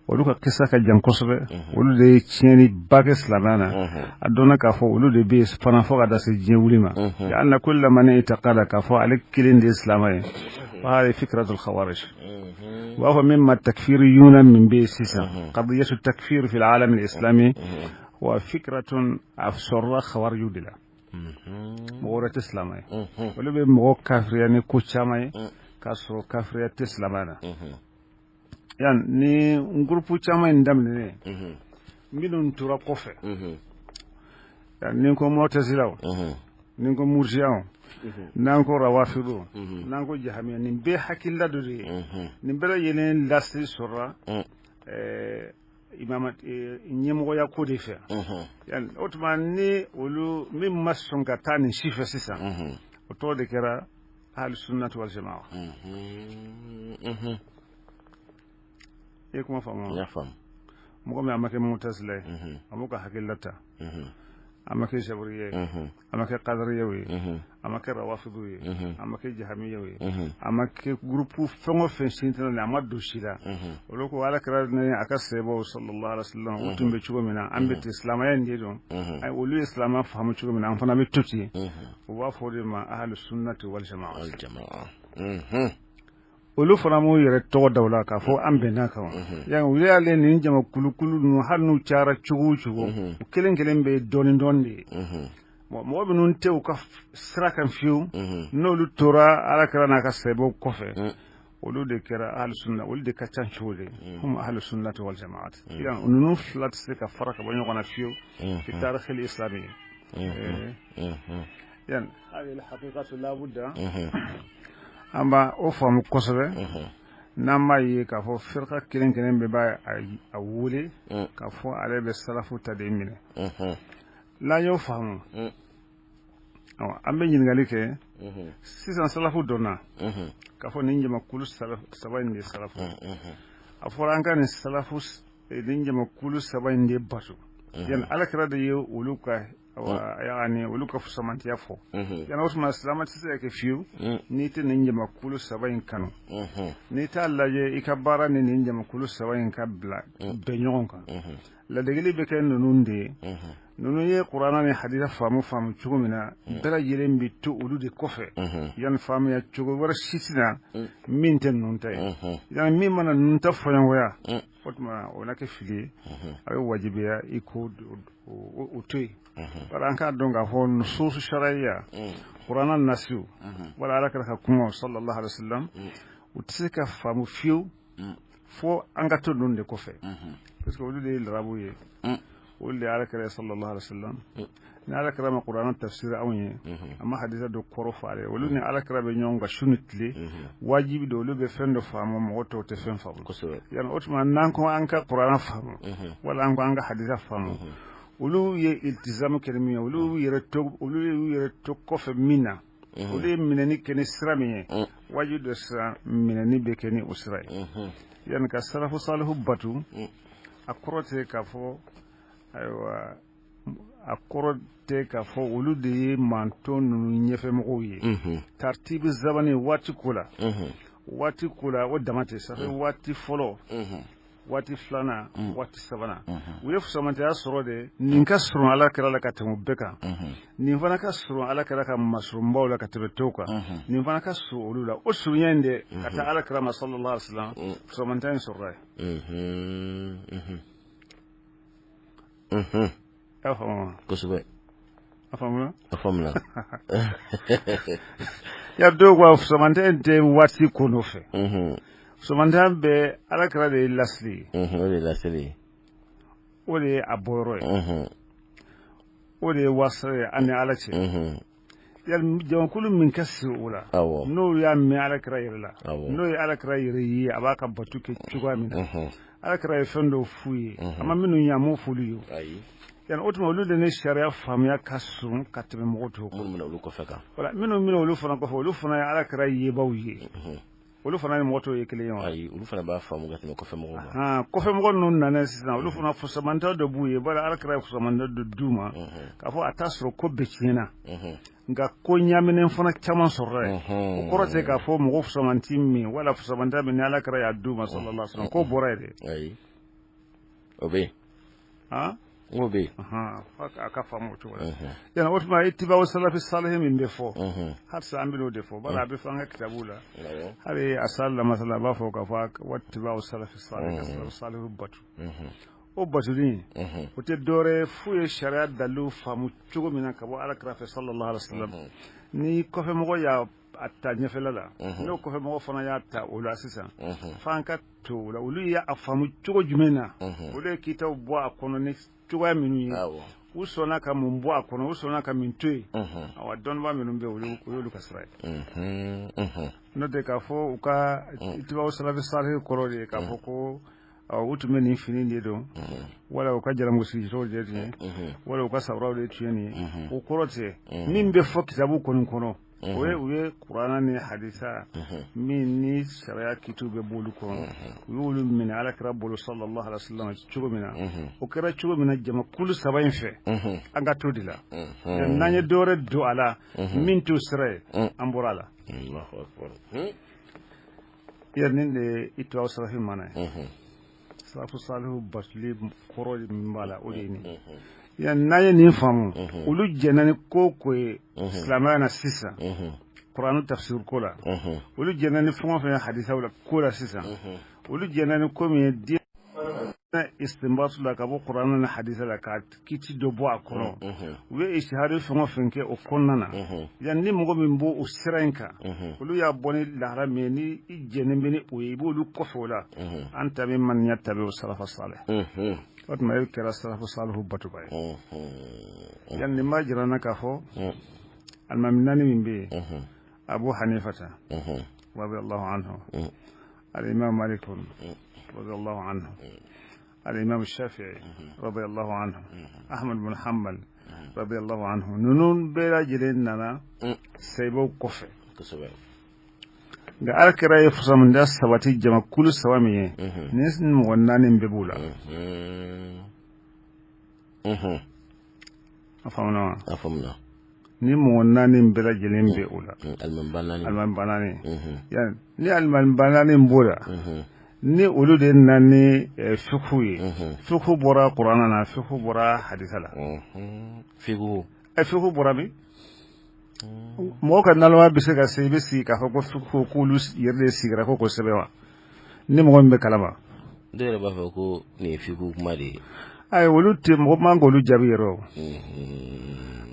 olu ka kisa ka jan kosɛbɛ. Olu de ye tiɲɛni ba kɛ silamɛya na. A dɔnna k'a fɔ olu de bɛ yen fana fo ka da se diɲɛ wuli ma. Anna kulla man itaqada, k'a fɔ ale kelen de ye silamɛ ye, wa hadi fikratul khawarij. U b'a fɔ min ma takfiriyuna min bɛ yen sisan, qadiyatu takfir fi al-alam al-islami wa fikratun, a sɔrɔla khawariju de la. Mɔgɔ wɛrɛ tɛ silamɛ ye. Olu bɛ mɔgɔ kafiriya ni ko caman ye k'a sɔrɔ kafiriya tɛ silamɛya na. Yan ni groupe caman in daminɛnen, minnu tora kɔfɛ, ni ko mutazilaw, ni ko murjiyaw, n'an ko rawafidu, n'an ko jahamiya, nin bɛɛ hakilila dɔ de ye. Nin bɛɛ lajɛlen lasili sɔrɔla imama ɲɛmɔgɔya ko de fɛ. Yan o tuma, ni olu min ma sɔn ka taa nin si fɛ sisan, o tɔgɔ de kɛra ahlu sunnati wal jamaa. I ye kuma faamu? N y'a faamu. Mɔgɔ min a ma kɛ mutazila ye, a m'o ka hakilila ta, a ma kɛ jabariya ye, a ma kɛ kadariyaw ye, a ma kɛ rawafidu ye, a ma kɛ jahamiyaw ye, a ma kɛ groupe fɛn o fɛn sintana ni a ma don si la, olu ko Ala kɛra ni a ka sɛbɛw sallallahu alaihi wasallam, u tun bɛ cogo min na, an bɛ ten, silamɛya in de don. Olu ye silamɛya faamu cogo min na, an fana bɛ to ten. U b'a fɔ o de ma ahlu sunnati wal jamaa. Wal jamaa. Olu fana m'u yɛrɛ tɔgɔ da o la k'a fɔ an bɛnna kan. Yani olu y'ale nin jama kulukulu ninnu, hali n'u cayara cogo o cogo, u kelen kelen bɛ dɔɔnin dɔɔnin de ye. Bon, mɔgɔ minnu tɛ u ka sira kan fiyewu, n'olu tora Ala kira n'a ka sahabaw kɔfɛ, olu de kɛra ahlu sunna, olu de ka ca cogo de hum ahlu sunnati wal jamaat. Yani ninnu fila tɛ se ka fara ka bɔ ɲɔgɔn na fiyewu fi tarikh al islami. Yani hadi al haqiqatu la budda an b'a o faamu kosɛbɛ, n'an b'a ye k'a fɔ firika kelen kelen bɛɛ b'a a wele k'a fɔ ale bɛ salafu ta de minɛ. N'an y'o faamu, an bɛ ɲininkali kɛ sisan. Salafu dɔnna k'a fɔ nin jamakulu saba in de ye salafu. A fɔra an ka nin salafu, nin jamakulu saba in de bato. Yani Ala kira de ye olu ka, yani olu ka fusamantiya fɔ. Yani o tuma silamɛ tɛ se ka kɛ fiyewu n'i tɛ nin jamakulu saba in kanu, n'i t'a lajɛ i ka baara ni nin jamakulu saba in ka bila bɛn ɲɔgɔn kan. Ladegeli bɛ kɛ ninnu de ye. Ninnu ye Kuranna ni hadisa faamu faamu cogo min na, bɛɛ lajɛlen bɛ to olu de kɔfɛ. Yani faamuya cogo wɛrɛ si tɛ na min tɛ ninnu ta ye. Yani min mana ninnu ta fɔɲɔgɔnya, o tuma o na kɛ fili ye, a bɛ wajibiya i k'o o to yen. Bari an k'a dɔn k'a fɔ nususu sariya, Kuranna nasiw wala Ala kira ka kuma sallallahu alaihi wasallam, u tɛ se ka faamu fiyewu fo an ka to ninnu de kɔfɛ, parce que olu de ye larabu ye, olu de ye Ala kira sallallahu alaihi wasallam. Ni Ala kira ma Kuranna tafsir anw ye, a ma hadisa dɔ kɔrɔ fɔ ale ye, olu ni Ala kira bɛ ɲɔgɔn kan su ni tile, wajibi don olu bɛ fɛn dɔ faamu, mɔgɔ tɔw tɛ fɛn faamu. Yani o tuma n'an ko an ka Kuranna faamu wala an ko an ka hadisa faamu, olu ye iltizamu kɛ ni min ye, olu yɛrɛ to, olu y'u yɛrɛ to kɔfɛ min na, olu ye minɛni kɛ ni sira min ye, wajibi dɔ sira minɛni bɛ kɛ ni o sira ye. Yani ka salafu salihu batu, a kɔrɔ tɛ k'a fɔ, ayiwa, a kɔrɔ tɛ k'a fɔ olu de ye mantɔn ninnu ɲɛfɛmɔgɔw ye. Tartibi zamani, waati ko la, waati ko la, o dama tɛ ça fait waati fɔlɔ, waati filanan, waati sabanan, u ye fusamantɛya sɔrɔ de. Nin ka surun Ala kira la ka tɛmɛ o bɛɛ kan, nin fana ka surun Ala kira ka masurunbaw la ka tɛmɛ tɔw kan, nin fana ka surun olu la. O surunya in de ka taa Ala kira ma sallallahu alaihi wasallam, fusamantɛya in sɔrɔla yen. I y'a faamu wa? Kosɛbɛ. A faamuna? A faamuna. Ya dɔw ko fusamantɛya in tɛ waati ko nɔfɛ. Fusamantɛya bɛ Ala kira de ye lasili ye. O de ye lasili ye. O de ye a bɔyɔrɔ ye, o de ye wasila ye an ni Ala cɛ. Yali jamakulu min ka siri o la, n'o y'a mɛn Ala kira yɛrɛ la, n'o ye Ala kira yɛrɛ ye, a b'a ka bato kɛ cogoya min na, Ala kira ye fɛn dɔw f'u ye, a ma minnu ye, a m'o f'olu ye. Yani o tuma olu de ni sariya faamuya ka surun ka tɛmɛ mɔgɔw tɔw kan. Minnu bɛna olu kɔfɛ kan. Wala minnu bɛna olu fana kɔfɛ, olu fana ye Ala kira yebaw ye. Olu fana ni mɔgɔ tɔw ye kelen ye wa? Ayi, olu fana b'a faamu ka tɛmɛ kɔfɛ mɔgɔw ma. Kɔfɛ mɔgɔ ninnu nana sisan, olu fana fusamantɛ dɔ b'u ye, bari Ala kira ye fusamantɛ dɔ d'u ma k'a fɔ a t'a sɔrɔ ko bɛɛ tiɲɛna, nka ko ɲaminen fana caman sɔrɔla yen. O kɔrɔ tɛ k'a fɔ mɔgɔ fusamanti min wala fusamantɛ min ni Ala kira y'a d'u ma sallallahu alaihi wasallam, k'o bɔra yen dɛ. Ayi, o bɛ yen. N k'o bɛ yen. A ka faamu o cogo la. Yala o tuma ittibaw salafi salihi min bɛ fɔ, halisa an bɛ n'o de fɔ, bari a bɛ fɔ an ka kitabuw la, hali asal la masala a b'a fɔ k'a fɔ wattibaw salafi salihi, ka salafi salihu batu. O batuli, o tɛ dɔwɛrɛ ye f'u ye sariya dalilu faamu cogo min na ka bɔ Ala kira fɛ sallallahu alaihi wasallam. Ni kɔfɛmɔgɔ y'a ta ɲɛfɛla la, n'o kɔfɛmɔgɔ fana y'a ta o la sisan, f'an ka to o la. Olu y'a faamu cogo jumɛn na? Olu ye kitaw bɔ a kɔnɔ ni cogoya minnu ye, u sɔnna ka mun bɔ a kɔnɔ, u sɔnna ka min to yen? Awa, dɔnnibaa minnu bɛ, olu o y'olu ka sira ye. N'o tɛ k'a fɔ u ka itibaw salafi salihi kɔrɔ de ye k'a fɔ ko u tun bɛ nin fini de don, wala u ka jalamusicogo de tun ye, wala u ka sabaraw de tun ye nin ye, o kɔrɔ tɛ. Min bɛ fɔ kitabu kɔni kɔnɔ, o ye u ye Kuranna ni hadisa min ni sariya kitiw bɛ b'olu kɔnɔ, u y'olu minɛ Ala kira bolo sallallahu alaihi wasallam cogo min na, o kɛra cogo min na jamakulu saba in fɛ, an ka to de la. N'an ye dɔwɛrɛ don a la min t'o sira ye, an bɔra a la. Yɛrɛ nin de ye itibaw salafi mana ye. Salafu salihu batuli kɔrɔ min b'a la, o de ye nin ye. N'an ye nin faamu, olu jɛnna ni ko ko ye silamɛya na sisan. kuranɛ tafsir ko la, olu jɛnna ni fɛn o fɛn ye hadisaw la ko la sisan, olu jɛnna ni ko min ye diinɛ istinbatu la ka bɔ kuranɛ ni hadisa la ka kiti dɔ bɔ a kɔnɔ, u ye ijtihadi fɛn o fɛn kɛ o kɔnɔna na, yan ni mɔgɔ min b'o o sira in kan, olu y'a bɔ ni lahala min ye, ni i jɛnnen bɛ ni o ye, i b'olu kɔfɛ o la. Anta mimman yattabi'u salafa salih, o tuma e kɛra salafu salihu batoba ye. Yan nin b'a jira n na k'a fɔ alimami naani min bɛ yen, Abu Hanifata radiyallahu anhu, al-imam Malik radiyallahu anhu, al-imam Shafi'i radiyallahu anhu, Ahmad bin Hanbal radiyallahu anhu, ninnu bɛɛ lajɛlen nana sahibaw kɔfɛ. Nka ala kira ye fusamanda sabati jamakulu saba min ye, nin mɔgɔ naani bɛɛ b'u la. A faamuna wa? A faamuna. Ni mɔgɔ naani bɛɛ lajɛlen bɛ o la. Alimamiba naani. Yan ni alimamiba naani b'o la, ni olu de nana ni fiqhu ye, fiqhu bɔra kuranɛ na, fiqhu bɔra hadisa la. Fiqhu. Fiqhu bɔra min? Mɔgɔ ka naloma bɛ se ka se i bɛ sigi k'a fɔ ko fiqhu k'olu yɛrɛ de sigira ko k'o sɛbɛn wa? Ni mɔgɔ min bɛ kalama. Dɔw yɛrɛ b'a fɔ ko nin ye fiqhu kuma de ye. Ayi, olu tɛ mɔgɔ man k'olu jaabi yɛrɛ o.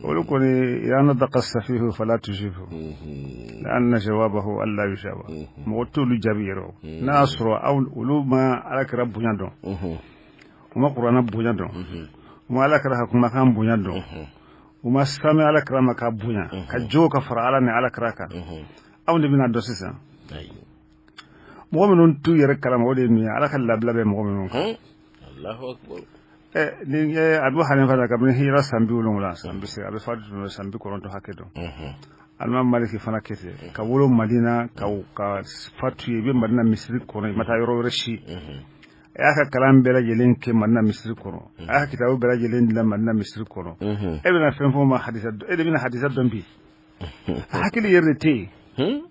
Olu kɔni, idha nataqa safihu fala tujibu li'anna jawabahu alla yujaba. Mɔgɔ t'olu jaabi yɛrɛ o. N'a y'a sɔrɔ aw olu ma ala kira bonya dɔn, u ma kuranɛ bonya dɔn, u ma ala kira ka kumakan bonya dɔn, u ma sami ala kira ma ka bonya ka jo ka fara ala ni ala kira kan, anw de bɛna dɔn sisan. Mɔgɔ minnu t'u yɛrɛ kalama, o de ye nin ye, ala ka labila bɛ mɔgɔ minnu kan. Ni Abu Hanifa ta, kabini hijira san 70, san 80, a bɛ fatu san 90 hakɛ dɔn. Alimami Maliki fana kɛ ten, ka wolo Madina, ka fatu ye, i bɛ Madina misiri kɔnɔ, i ma taa yɔrɔ wɛrɛ si. A y'a ka kalan bɛɛ lajɛlen kɛ Madina misiri kɔnɔ, a y'a ka kitabu bɛɛ lajɛlen dilan Madina misiri kɔnɔ. E bɛna fɛn fɔ ma hadisa, e de bɛna hadisa dɔn bi? Hakili yɛrɛ de tɛ yen.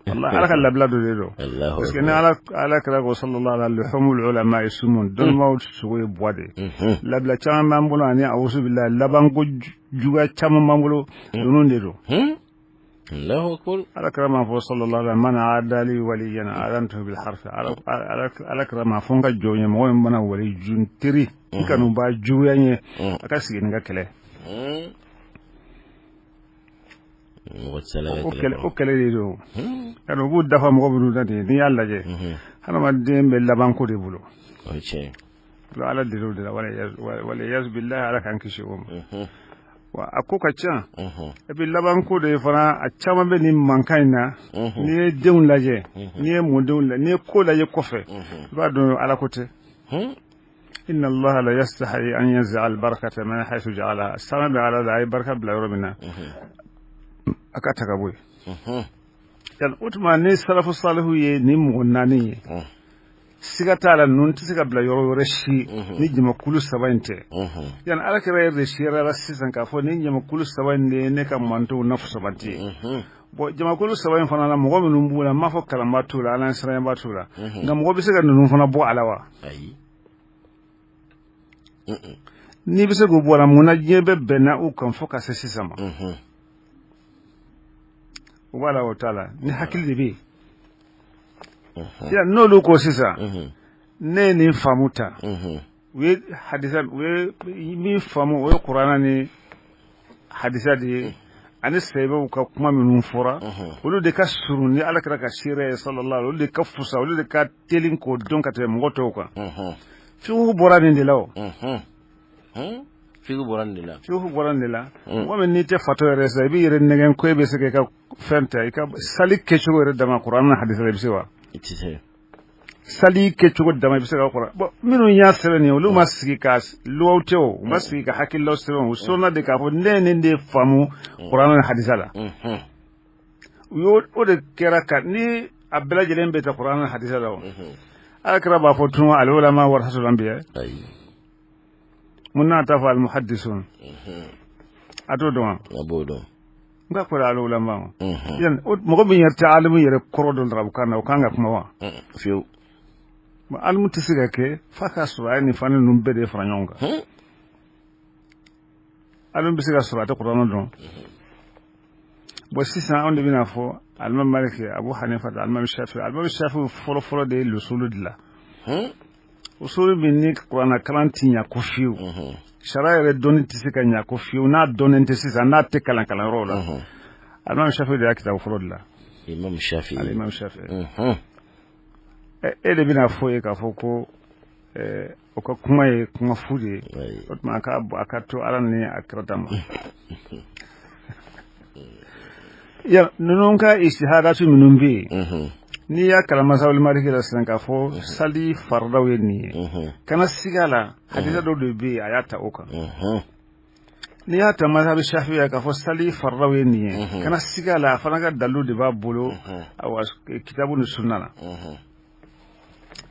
Wallahi, ala ka labila dɔ de don, parce que ni ala kira ko sallallahu alaihi wa sallam, luhumul ulama sumun, dɔnnibaw sogo ye buwa de ye. Labila caman b'an bolo, ani awusu billahi, labanko juguya caman b'an bolo, ninnu de don. Ala kira m'a fɔ sallallahu alaihi wa man adali waliyan adantuhu bil harbi. Ala kira m'a fɔ n ka jɔn ye, mɔgɔ min mana wali jun teri n kanu b'a juguya ye, a ka sigi ni ka kɛlɛ. O kɛlɛ de don. Yarɔ, u b'u dafa mɔgɔ minnu na ten, n'i y'a lajɛ, hadamaden bɛ labanko de bolo. Ala deli o de la, wal billahi, ala k'an kisi o ma. Wa a ko ka ca. Et puis labanko de fana, a caman bɛ nin mankan in na. N'i ye denw lajɛ, n'i ye mɔdenw lajɛ, n'i ye ko lajɛ kɔfɛ, i b'a dɔn ala ko tɛ. Inna allaha la yastahi an yanzi'a albarakata min haythu ja'ala. Sama bɛ ala la, a ye barika bila yɔrɔ min na, a ka ta ka bɔ yen. Yan o tuma, ni salafu salihu ye nin mɔgɔ naani ye, siga t'a la, ninnu tɛ se ka bila yɔrɔ wɛrɛ si ni jamakulu saba in tɛ. Yan ala kira yɛrɛ de seereyara sisan k'a fɔ ni jamakulu saba in de ye ne ka mantow na fusamanti ye. Bon, jamakulu saba in fana la, mɔgɔ minnu b'u la, n m'a fɔ kalanba t'u la, ala siranɲɛba t'u la, nka mɔgɔ bɛ se ka ninnu fana bɔ a la wa? N'i bɛ se k'o bɔ a la, mun na diɲɛ bɛ bɛnna u kan fo ka se sisan ma? O b'a la, o t'a la, ni hakili de bɛ yen. N'olu ko sisan, ne ye nin faamu ta, u ye hadisa, u ye min faamu, o ye kuranɛ ni hadisa de ye, ani sahibaw ka kuma minnu fɔra, olu de ka surun ni ala kira ka seere ye sallallahu, olu de ka fusa, olu de ka teli k'o dɔn ka tɛmɛ mɔgɔ tɔw kan. Fiqhu bɔra nin de la o. Fiqhu bɔra nin de la. Fiqhu bɔra nin de la. Mɔgɔ min n'i tɛ fatɔ yɛrɛ sisan, i b'i yɛrɛ nɛgɛn ko e bɛ se k'i ka fɛn ta, i ka sali kɛcogo yɛrɛ dama, kuranɛ ni hadisa la, i bɛ se wa? I tɛ se. Sali kɛcogo dama, i bɛ se ka kɔrɔ. Bon, minnu y'a sɛbɛn nin ye, olu ma sigi ka luwaw tɛ o, u ma sigi ka hakililaw sɛbɛn, u sɔnna de k'a fɔ ne ye nin de faamu kuranɛ ni hadisa la. U y'o o de kɛra ka ni a bɛɛ lajɛlen bɛ ta kuranɛ ni hadisa la o. Ala kira b'a fɔ tun al ulama warasatul anbiya. Mun n'a t'a fɔ al muhaddisun? A t'o dɔn wa? A b'o dɔn. N ka kɔrɔ al ulama o. Yan mɔgɔ min yɛrɛ tɛ alimu yɛrɛ kɔrɔ dɔn arabukan na, o kan ka kuma wa? Fiyewu. Alimu tɛ se ka kɛ f'a k'a sɔrɔ a ye nin fani ninnu bɛɛ de fara ɲɔgɔn kan. Alimu bɛ se ka sɔrɔ a tɛ kuranɛ dɔn. Bon, sisan anw de bɛna fɔ alimami Maliki, Abu Hanifa, alimami Shafi. Alimami Shafi fɔlɔ fɔlɔ de ye lusulu dilan, usulu min ni kuranna kalan ti ɲa ko fiyewu, sariya yɛrɛ dɔnni tɛ se ka ɲa ko fiyewu n'a dɔnnen tɛ sisan, n'a tɛ kalan kalanyɔrɔw la. Alimami Shafi de y'a kitabu fɔlɔ dilan. Imam Shafi. Alimami Shafi. E de bɛna fɔ ye k'a fɔ ko o ka kuma ye kuma fu de ye, o tuma a ka to Ala ni a kira ta ma. Ya ninnu ka istihadatu minnu bɛ yen, n'i y'a kalan masabul maliki la sisan k'a fɔ sali faridaw ye nin ye, kana siga la, hadisa dɔw de bɛ yen a y'a ta o kan. N'i y'a ta mazhabi shafiya k'a fɔ sali faridaw ye nin ye, kana siga la, a fana ka dalilu de b'a bolo, awa, kitabu ni sunna la.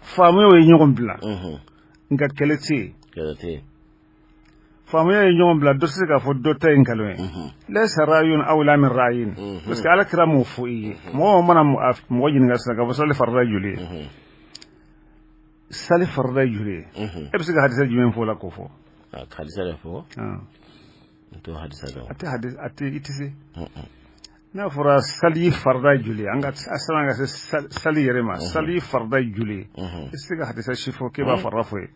Faamuyaw ye ɲɔgɔn bila, nka kɛlɛ tɛ yen. Faamuya ye ɲɔgɔn bila, dɔ tɛ se k'a fɔ dɔ ta ye nkalon ye. Laysa ra'yun awla min ra'yin, parce que Ala kira m'o fɔ i ye. Mɔgɔ mana mɔgɔ ɲininka sisan k'a fɔ sali farida joli ye, sali farida joli ye, e bɛ se ka hadisa jumɛn fɔ o la k'o fɔ? Hadisa de fɔ, n t'o hadisa dɔn. A tɛ hadisa, a tɛ, i tɛ se. N'a fɔra sali farida joli, an ka sani ka se sali yɛrɛ ma, sali farida joli, i tɛ se ka hadisa si fɔ k'e b'a farida fɔ ye.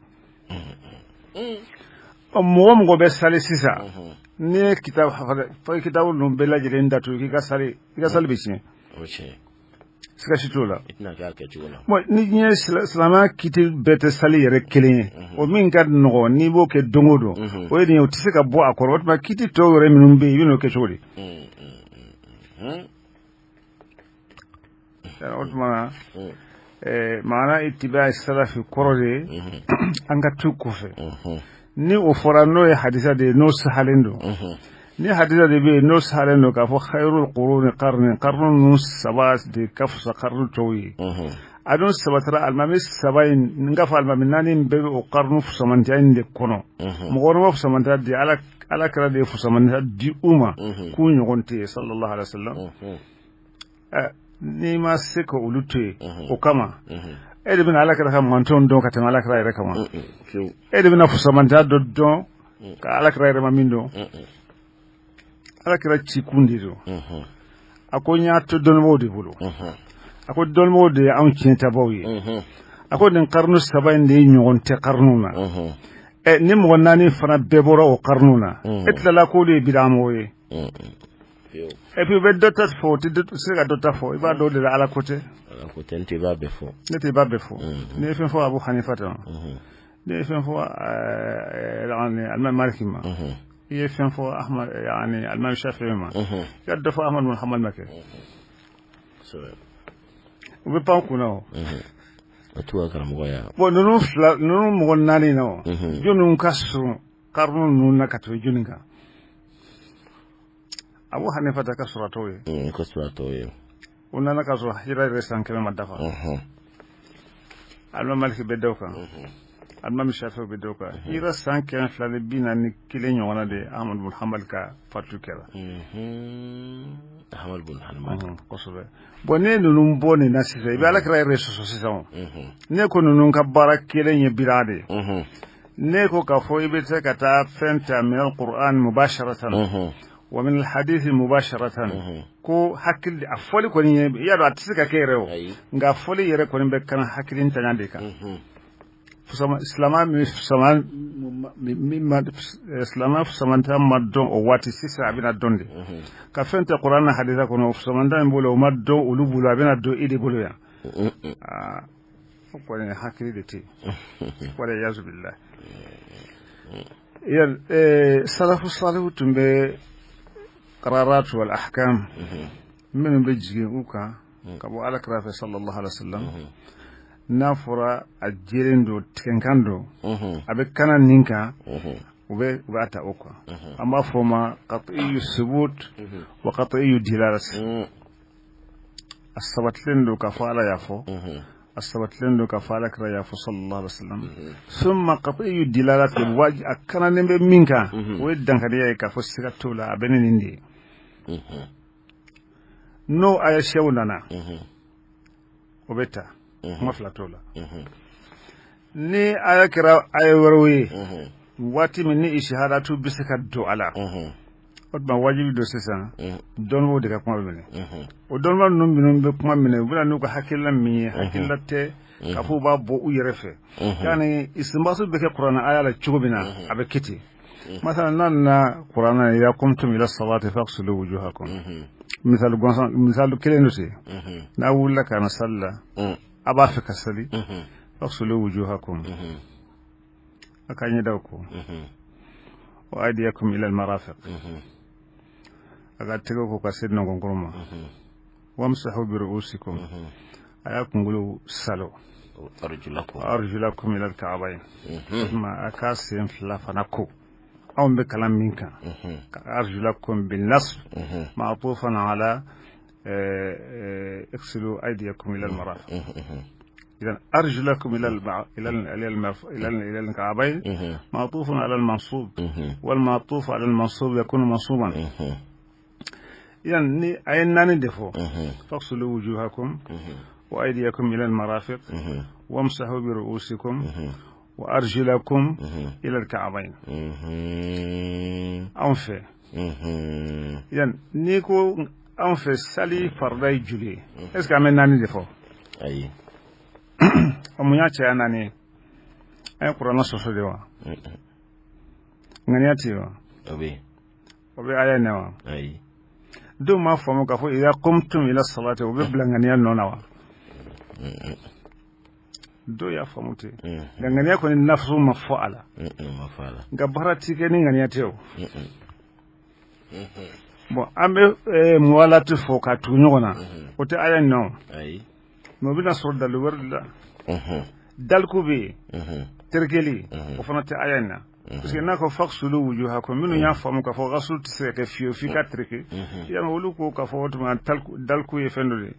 Mɔgɔ mɔgɔ bɛ sali sisan, n'i ye kitabu ninnu bɛɛ lajɛlen datugu k'i ka sali, i ka sali bɛ tiɲɛ, siga si t'o la. Bon, ni diɲɛ silamɛya kiti bɛɛ tɛ sali yɛrɛ kelen ye, o min ka nɔgɔn n'i b'o kɛ don o don, o ye nin ye, o tɛ se ka bɔ a kɔrɔ. O tuma kiti tɔw yɛrɛ minnu bɛ yen, i bɛ n'o kɛ cogo di? O tuma maana itiba salafi kɔrɔ de ye an ka t'u kɔfɛ. Ni o fɔra, n'o ye hadisa de ye, n'o sahalen don, ni hadisa de bɛ yen, n'o sahalen don k'a fɔ khayrul quruni qarni, qarnu ninnu saba de ka fisa qarnu tɔw ye, a dun sabatira alimami saba in, n k'a fɔ alimami naani in bɛɛ bɛ o qarnu fusamantiya in de kɔnɔ. Mɔgɔ wɛrɛ ma fusamantiya di, Ala kira de ye fusamantiya di u ma k'u ɲɔgɔn tɛ yen, sallallahu alaihi wa sallam. N'i ma se ka olu to yen o kama, e de bɛna Ala kira ka mantɔn dɔn ka tɛmɛ Ala kira yɛrɛ kama? E de bɛna fusamantiya dɔ dɔn ka Ala kira yɛrɛ ma min dɔn? Ala kira cikun de don. A ko n y'a to dɔnnibaaw de bolo. A ko dɔnnibaaw de ye anw tiɲɛtabaw ye. A ko nin karnu saba in de ye ɲɔgɔn tɛ karnu na. Ɛ, ni mɔgɔ naani fana bɛɛ bɔra o karnu na, e tilala k'olu ye bidamɔgɔ ye. Et puis u bɛ dɔ ta fɔ, u tɛ se ka dɔ ta fɔ. I b'a dɔn de la, Ala ko tɛ. Ala ko tɛ, n tɛ i b'a bɛɛ fɔ. Ne tɛ i b'a bɛɛ fɔ. N'i ye fɛn fɔ Abu Hanifa ta ma, n'i ye fɛn fɔ alimami Maliki ma, i ye fɛn fɔ Ahmad, yani alimami Shafi'i ma, i ka dɔ fɔ Ahmad bin Hanbal ma kɛ. U bɛ pan kunna o. O t'u ka karamɔgɔ ya. Bon, ninnu fila, ninnu mɔgɔ naani na o, jɔnni ka surun karnu ninnu na ka tɛmɛ jɔnni kan? Abu Hanifa ta ka surun tɔw ye. Ka surun tɔw ye. O nana ka sɔrɔ hijira yɛrɛ san 100 ma dafa. Alimami Maliki bɛ da o kan, alimami Shafi'i bɛ da o kan. Hijira san 241 ɲɔgɔnna de Ahmad bin Hanbal ka fatu kɛra. Ahmad bin Hanbal. Kosɛbɛ. Bon, ne ninnu bɔ nin na sisan, i bɛ Ala kira yɛrɛ sɔsɔ sisan o. Ne ko ninnu ka baara kelen ye bida de ye. Ne ko k'a fɔ i bɛ se ka taa fɛn ta min al-Qur'an mubasharatan wa min al-hadith mubasharatan, ko hakili a fɔli kɔni ye, i y'a dɔn a tɛ se ka kɛ yɛrɛ o, nka fɔli yɛrɛ kɔni bɛ kana hakili ntanya de kan. Silamɛ min sama min ma silamɛ fusamanta ma dɔn o waati, sisan a bɛna dɔn de ka fɛn tɛ Qur'an na hadisa kɔnɔ. Fusamanta min bolo, o ma dɔn olu bolo, a bɛna dɔn e de bolo yan. Aa, o kɔni hakili de tɛ yen, wala yazu billah. Yal salafu salihu tun bɛ qararat wal ahkam minnu bɛ jigin u kan ka bɔ Ala kira fɛ, sallallahu alaihi wasallam, n'a fɔra a jɛlen don, tigɛnkan don, a bɛ kana nin kan, u b'a ta o kan. An b'a fɔ o ma qat'iyyu subut wa qat'iyyu dilalat. A sabatilen don k'a fɔ Ala y'a fɔ, a sabatilen don k'a fɔ Ala kira y'a fɔ, sallallahu alaihi wasallam. Summa qat'iyyu dilalat, waji a kananen bɛ min kan, o ye dankariya ye k'a fɔ siga t'o la, a bɛ ne nin de ye. N'o aya sɛw nana, o bɛ ta, kuma fila t'o la. Ni aya kɛra aya wɛrɛw ye, waati min ni ishihadatu bɛ se ka don a la, o O tuma wajibi don sisan dɔnnibaw de ka kuma bɛ minɛ. O dɔnniba ninnu minnu bɛ kuma minɛ, u bɛ na n'u ka hakilila min ye, hakilila tɛ k'a fɔ u b'a bɔ u yɛrɛ fɛ. Yani istinbatu bɛ kɛ kuranɛ aya la cogo min na, a bɛ kɛ ten. Masalan, n'a nana kuranɛ idha qumtum ila salati faghsilu wujuhakum, misali gansan, misali kelen don ten. N'a wulila ka na sali la, a b'a fɛ ka sali, faghsilu wujuhakum, a ka ɲɛdaw ko, wa aydiyakum ila almarafiq, a ka tɛgɛ ko ka se nɔgɔnkɔrɔ ma, wamsahu bi ru'usikum, a y'a kunkolo salo, arjulakum ila alka'bayn, tuma a ka sen fila fana ko. Anw bɛ kalan min kan, arjulakum bin nasb ma'tufan ala اغسلوا أيديكم إلى المرافق. إذا أرجلكم إلى الكعبين معطوف على المنصوب، والمعطوف على المنصوب يكون منصوبا. إذا a ye naani de fɔ: فاغسلوا وجوهكم وأيديكم إلى المرافق وامسحوا برؤوسكم وأرجلكم إلى الكعبين. Anw fɛ yan, n'i ko anw fɛ sali farida ye joli ye, est ce que an bɛ naani de fɔ? Ayi. Mun y'a caya naani ye? An ye kuranɛ sɔsɔ de wa? Ŋaniya tɛ yen wa? O bɛ. O bɛ aya in na wa? Ayi. Dɔw m'a faamu k'a fɔ idha qumtum ila salati, o bɛ bila ŋaniya nɔ na wa? Dɔw y'a faamu ten, nka ŋaniya kɔni nafaso ma fɔ a la. Ma fɔ a la. Nka baara ti kɛ ni ŋaniya tɛ o. Bon, an bɛ muwalati fɔ ka tugu ɲɔgɔn na, o tɛ aya in nɔ. Ayi. Mais o bɛna sɔrɔ dalilu wɛrɛ de la. Daliku bɛ yen, terikɛli, o fana tɛ aya in na, parce que n'a ko faghsilu wujuhakum, minnu y'a faamu k'a fɔ ghaslu tɛ se ka kɛ fiyewu f'i ka tereke yalima, olu ko k'a fɔ o tuma daliku ye fɛn dɔ de ye.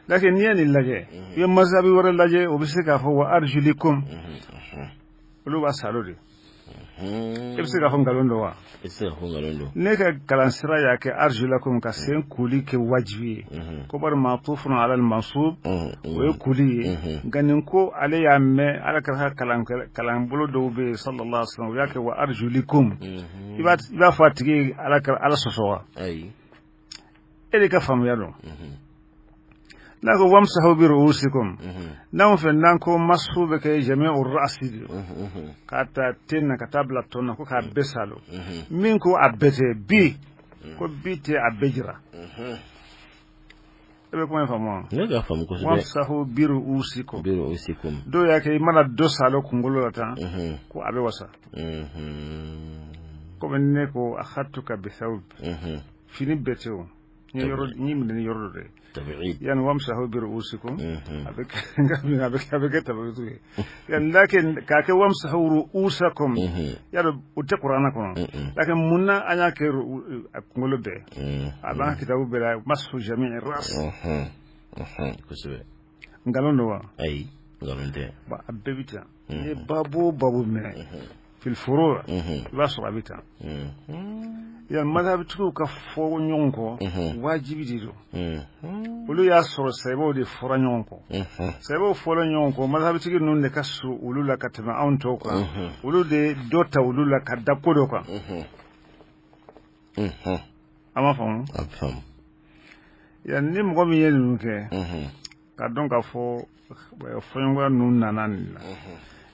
Lakin n'i ye nin lajɛ, i ye mazabi wɛrɛ lajɛ, o bɛ se k'a fɔ wa arjulikum, olu b'a salo de. E bɛ se k'a fɔ nkalon don wa? I tɛ se k'a fɔ nkalon don. Ne ka kalansira y'a kɛ arjulakum, ka sen koli kɛ wajibi ye, ko bari ma'tufun ala al-mansub, o ye koli ye. Nka nin ko ale y'a mɛn ala ka kalanbolo dɔw bɛ yen, sallallahu alaihi wasallam, u y'a kɛ wa arjulikum. I b'a fɔ a tigi ye ala ka ala sɔsɔ wa? Ayi. E de ka faamuya don. N'a ko wamsahu bi ru'usikum, n'anw fɛ n'an ko masu bɛ kɛ jami'u ra'si de, k'a ta ten na ka taa bila tɔn na, ko k'a bɛɛ salo. Min ko a bɛɛ tɛ bi, ko bi tɛ a bɛɛ jira. E bɛ kuma in faamu wa? Ne k'a faamu kosɛbɛ. Wamsahu bi ru'usikum. Bi ru'usikum. Dɔw y'a kɛ i mana dɔ salo kunkolo la tan, ko a bɛ wasa. Komi ne ko akhadtuka bi thawb, fini bɛɛ tɛ o, n ye yɔrɔ n y'i minɛ ni yɔrɔ dɔ de ye. Tabi'id. Yani wamsahu bi ru'usikum, a bɛ kɛ tabi'idu ye yani. Lakin k'a kɛ wamsahu ru'usakum, yalo o tɛ kuranɛ kɔnɔ. Lakin mun na an y'a kɛ a kunkolo bɛɛ? A b'an ka kitabu bɛɛ la, mashu jami'i ras. Kosɛbɛ. Nkalon don wa? Ayi, nkalon tɛ. Bon, a bɛɛ bɛ tan. N'i ye babu o babu minɛ fil furu', i b'a sɔrɔ a bɛ tan. Yan mazhabitigiw ka fɔ ɲɔgɔn kɔ, wajibi de don. Olu y'a sɔrɔ sahibaw de fɔra ɲɔgɔn kɔ. Sahibaw fɔra ɲɔgɔn kɔ, mazhabitigi ninnu de ka surun olu la ka tɛmɛ anw tɔw kan. Olu de ye dɔ ta olu la ka da ko dɔ kan. An m'a faamu? A bɛ faamu. Yan ni mɔgɔ min ye ninnu kɛ, ka dɔn k'a fɔ fɔɲɔgɔnya ninnu nana nin na,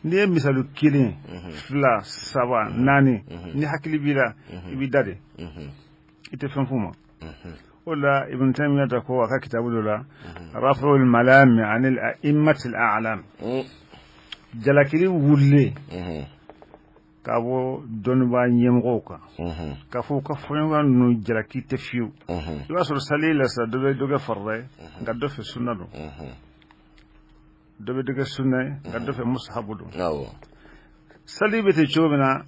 n'i ye misali kelen, fila, saba, naani, ni hakili b'i la, i b'i da de, i tɛ fɛn f'u ma. O la Ibn Taymiyyah ta ko a ka kitabu dɔ la, rafa'ul malami anil a'immatil a'lam, jalakili wulilen k'a bɔ dɔnnibaa ɲɛmɔgɔw kan, k'a fɔ u ka fɔɲɔgɔnya ninnu jalaki tɛ fiyewu. I b'a sɔrɔ sali la sa, dɔ bɛ dɔ kɛ farida ye, nka dɔ fɛ sunna don. Dɔ bɛ dɔ kɛ sunna ye, nka dɔ fɛ musahabu don. Sali bɛ ten cogo min na,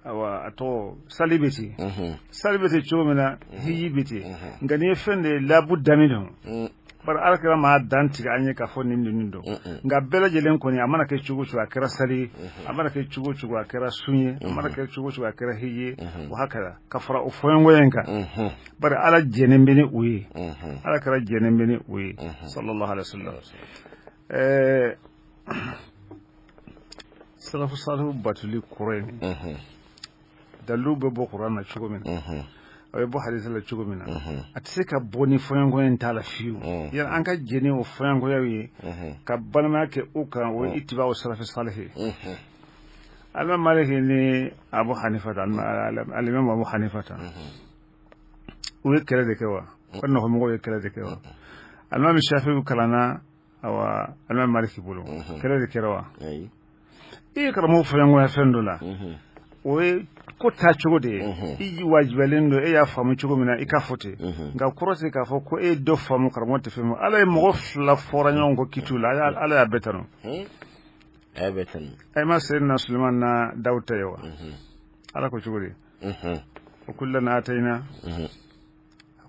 awa a tɔgɔ sali bɛ ten, sali bɛ ten cogo min na, hiji bɛ ten. Nka n'i ye fɛn de ye labuda min don, bari ala kɛra maa dan tigɛ an ye k'a fɔ nin nin don. Nka bɛɛ lajɛlen kɔni, a mana kɛ cogo o cogo, a kɛra sali ye, a mana kɛ cogo o cogo, a kɛra sun ye, a mana kɛ cogo o cogo, a kɛra hiji ye, o hakɛla ka fara o fɔɲɔgɔnya in kan. Bari ala jɛnen bɛ ni o ye, ala kɛra jɛnen bɛ ni o ye, sallallahu alaihi wa sallam. Salafu salihu batuli kɔrɔ ye nin. Dalilu bɛ bɔ kuran na cogo min na, a bɛ bɔ hadisa la cogo min na, a tɛ se ka bɔ ni fɔɲɔgɔnkɔya in t'a la fiyewu. Yala an ka jɛn ni o fɔɲɔgɔnkɔyaw ye ka balimaya kɛ u kan, o ye itibaw salafi salihi. Alimami Maliki ni Abu Hanifa ta, alimami Abu Hanifa ta, u ye kɛlɛ de kɛ wa? Ka nɔfɛmɔgɔw ye kɛlɛ de kɛ wa? Alimami Shafi kalanna awa alimami Maliki bolo, kɛlɛ de kɛra wa? I ye karamɔgɔ fɔɲɔgɔnya fɛn dɔ la, o ye ko taa cogo de ye. I wajibiyalen don, e y'a faamu cogo min na, i ka fɔ ten. Nka kɔrɔ tɛ k'a fɔ ko e ye dɔ faamu, karamɔgɔ tɛ fɛn fɔ. Ala ye mɔgɔ fila fɔra ɲɔgɔn kɔ kitiw la, Ala y'a bɛɛ tanu. A y'a bɛɛ tanu. A ma Seyidina Suleiman na Dawuda ye wa? Ala ko cogo di? Wa kullan atayna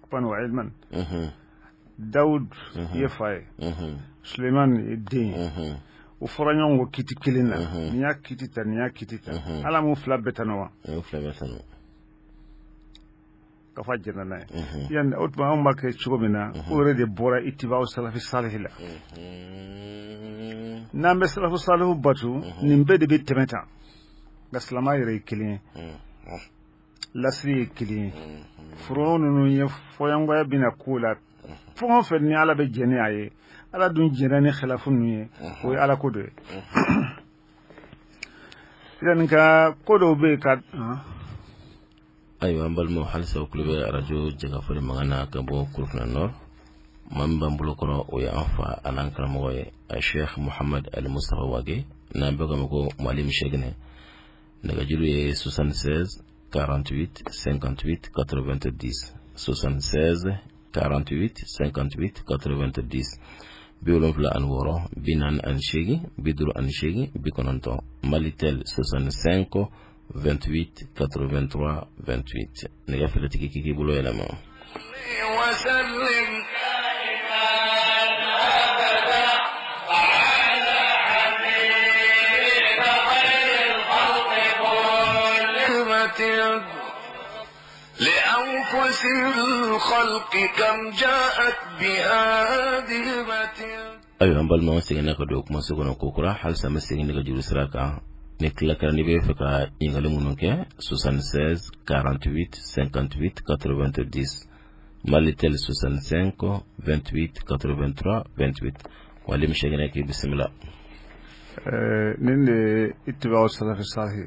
hukman wa ilman. Dawud ye fa ye, Suleiman ye den ye. U fɔra ɲɔgɔn kɔ kiti kelen na, nin y'a kiti ta, nin y'a kiti ta. Ala m'u fila bɛɛ tanu wa? Fila bɛɛ tanu. Ka fɔ a jɛnna n'a ye. Yan o tuma, anw b'a kɛ cogo min na, o yɛrɛ de bɔra itibaw salafi salihi la. N'an bɛ salafu salihu batu, nin bɛɛ de bɛ tɛmɛ tan. Nka silamɛya yɛrɛ ye kelen ye, lasiri ye kelen ye. Furu ninnu ye fɔɲɔgɔnya bɛna ko la fɛn o fɛn ni Ala bɛ jɛn ni a ye, Ala dun jɛnna ni khilafu ninnu ye, o ye Ala ko dɔ ye. Yanni ka ko dɔw bɛ yen ka Ayiwa, an balimaw, halisa u tulo bɛ arajo Jɛkafɔ mankan na ka bɔ Kurufina Nord. Maa min b'an bolo kɔrɔ, o ye an fa an'an karamɔgɔ ye, a Sheikh Muhammad Ali Mustafa Wage, n'an bɛɛ k'a ma ko Mualim Shekinɛ. Nɛgɛjuru ye 76 48 58 90, 76 48 58 90, 76 48 58 90. Malitel 65 28 83 28. Nɛgɛ fɛlɛtigi k'i bolo yɛlɛma. وسلم. كلمة لأنفس الخلق كم جاءت بهادمة. Ayiwa, an balimaw, seginna ka don kumaso kɔnɔ kokura. Halisa an bɛ segin nɛgɛjuru sira kan. Ni tila kɛra, n'i bɛ fɛ ka ɲininkali minnu kɛ, 76 48 58 90, Malitel 65 28 83 28. Wali Shekinɛ, k'i bisimila. Nin de ye itibaw salafi salihi.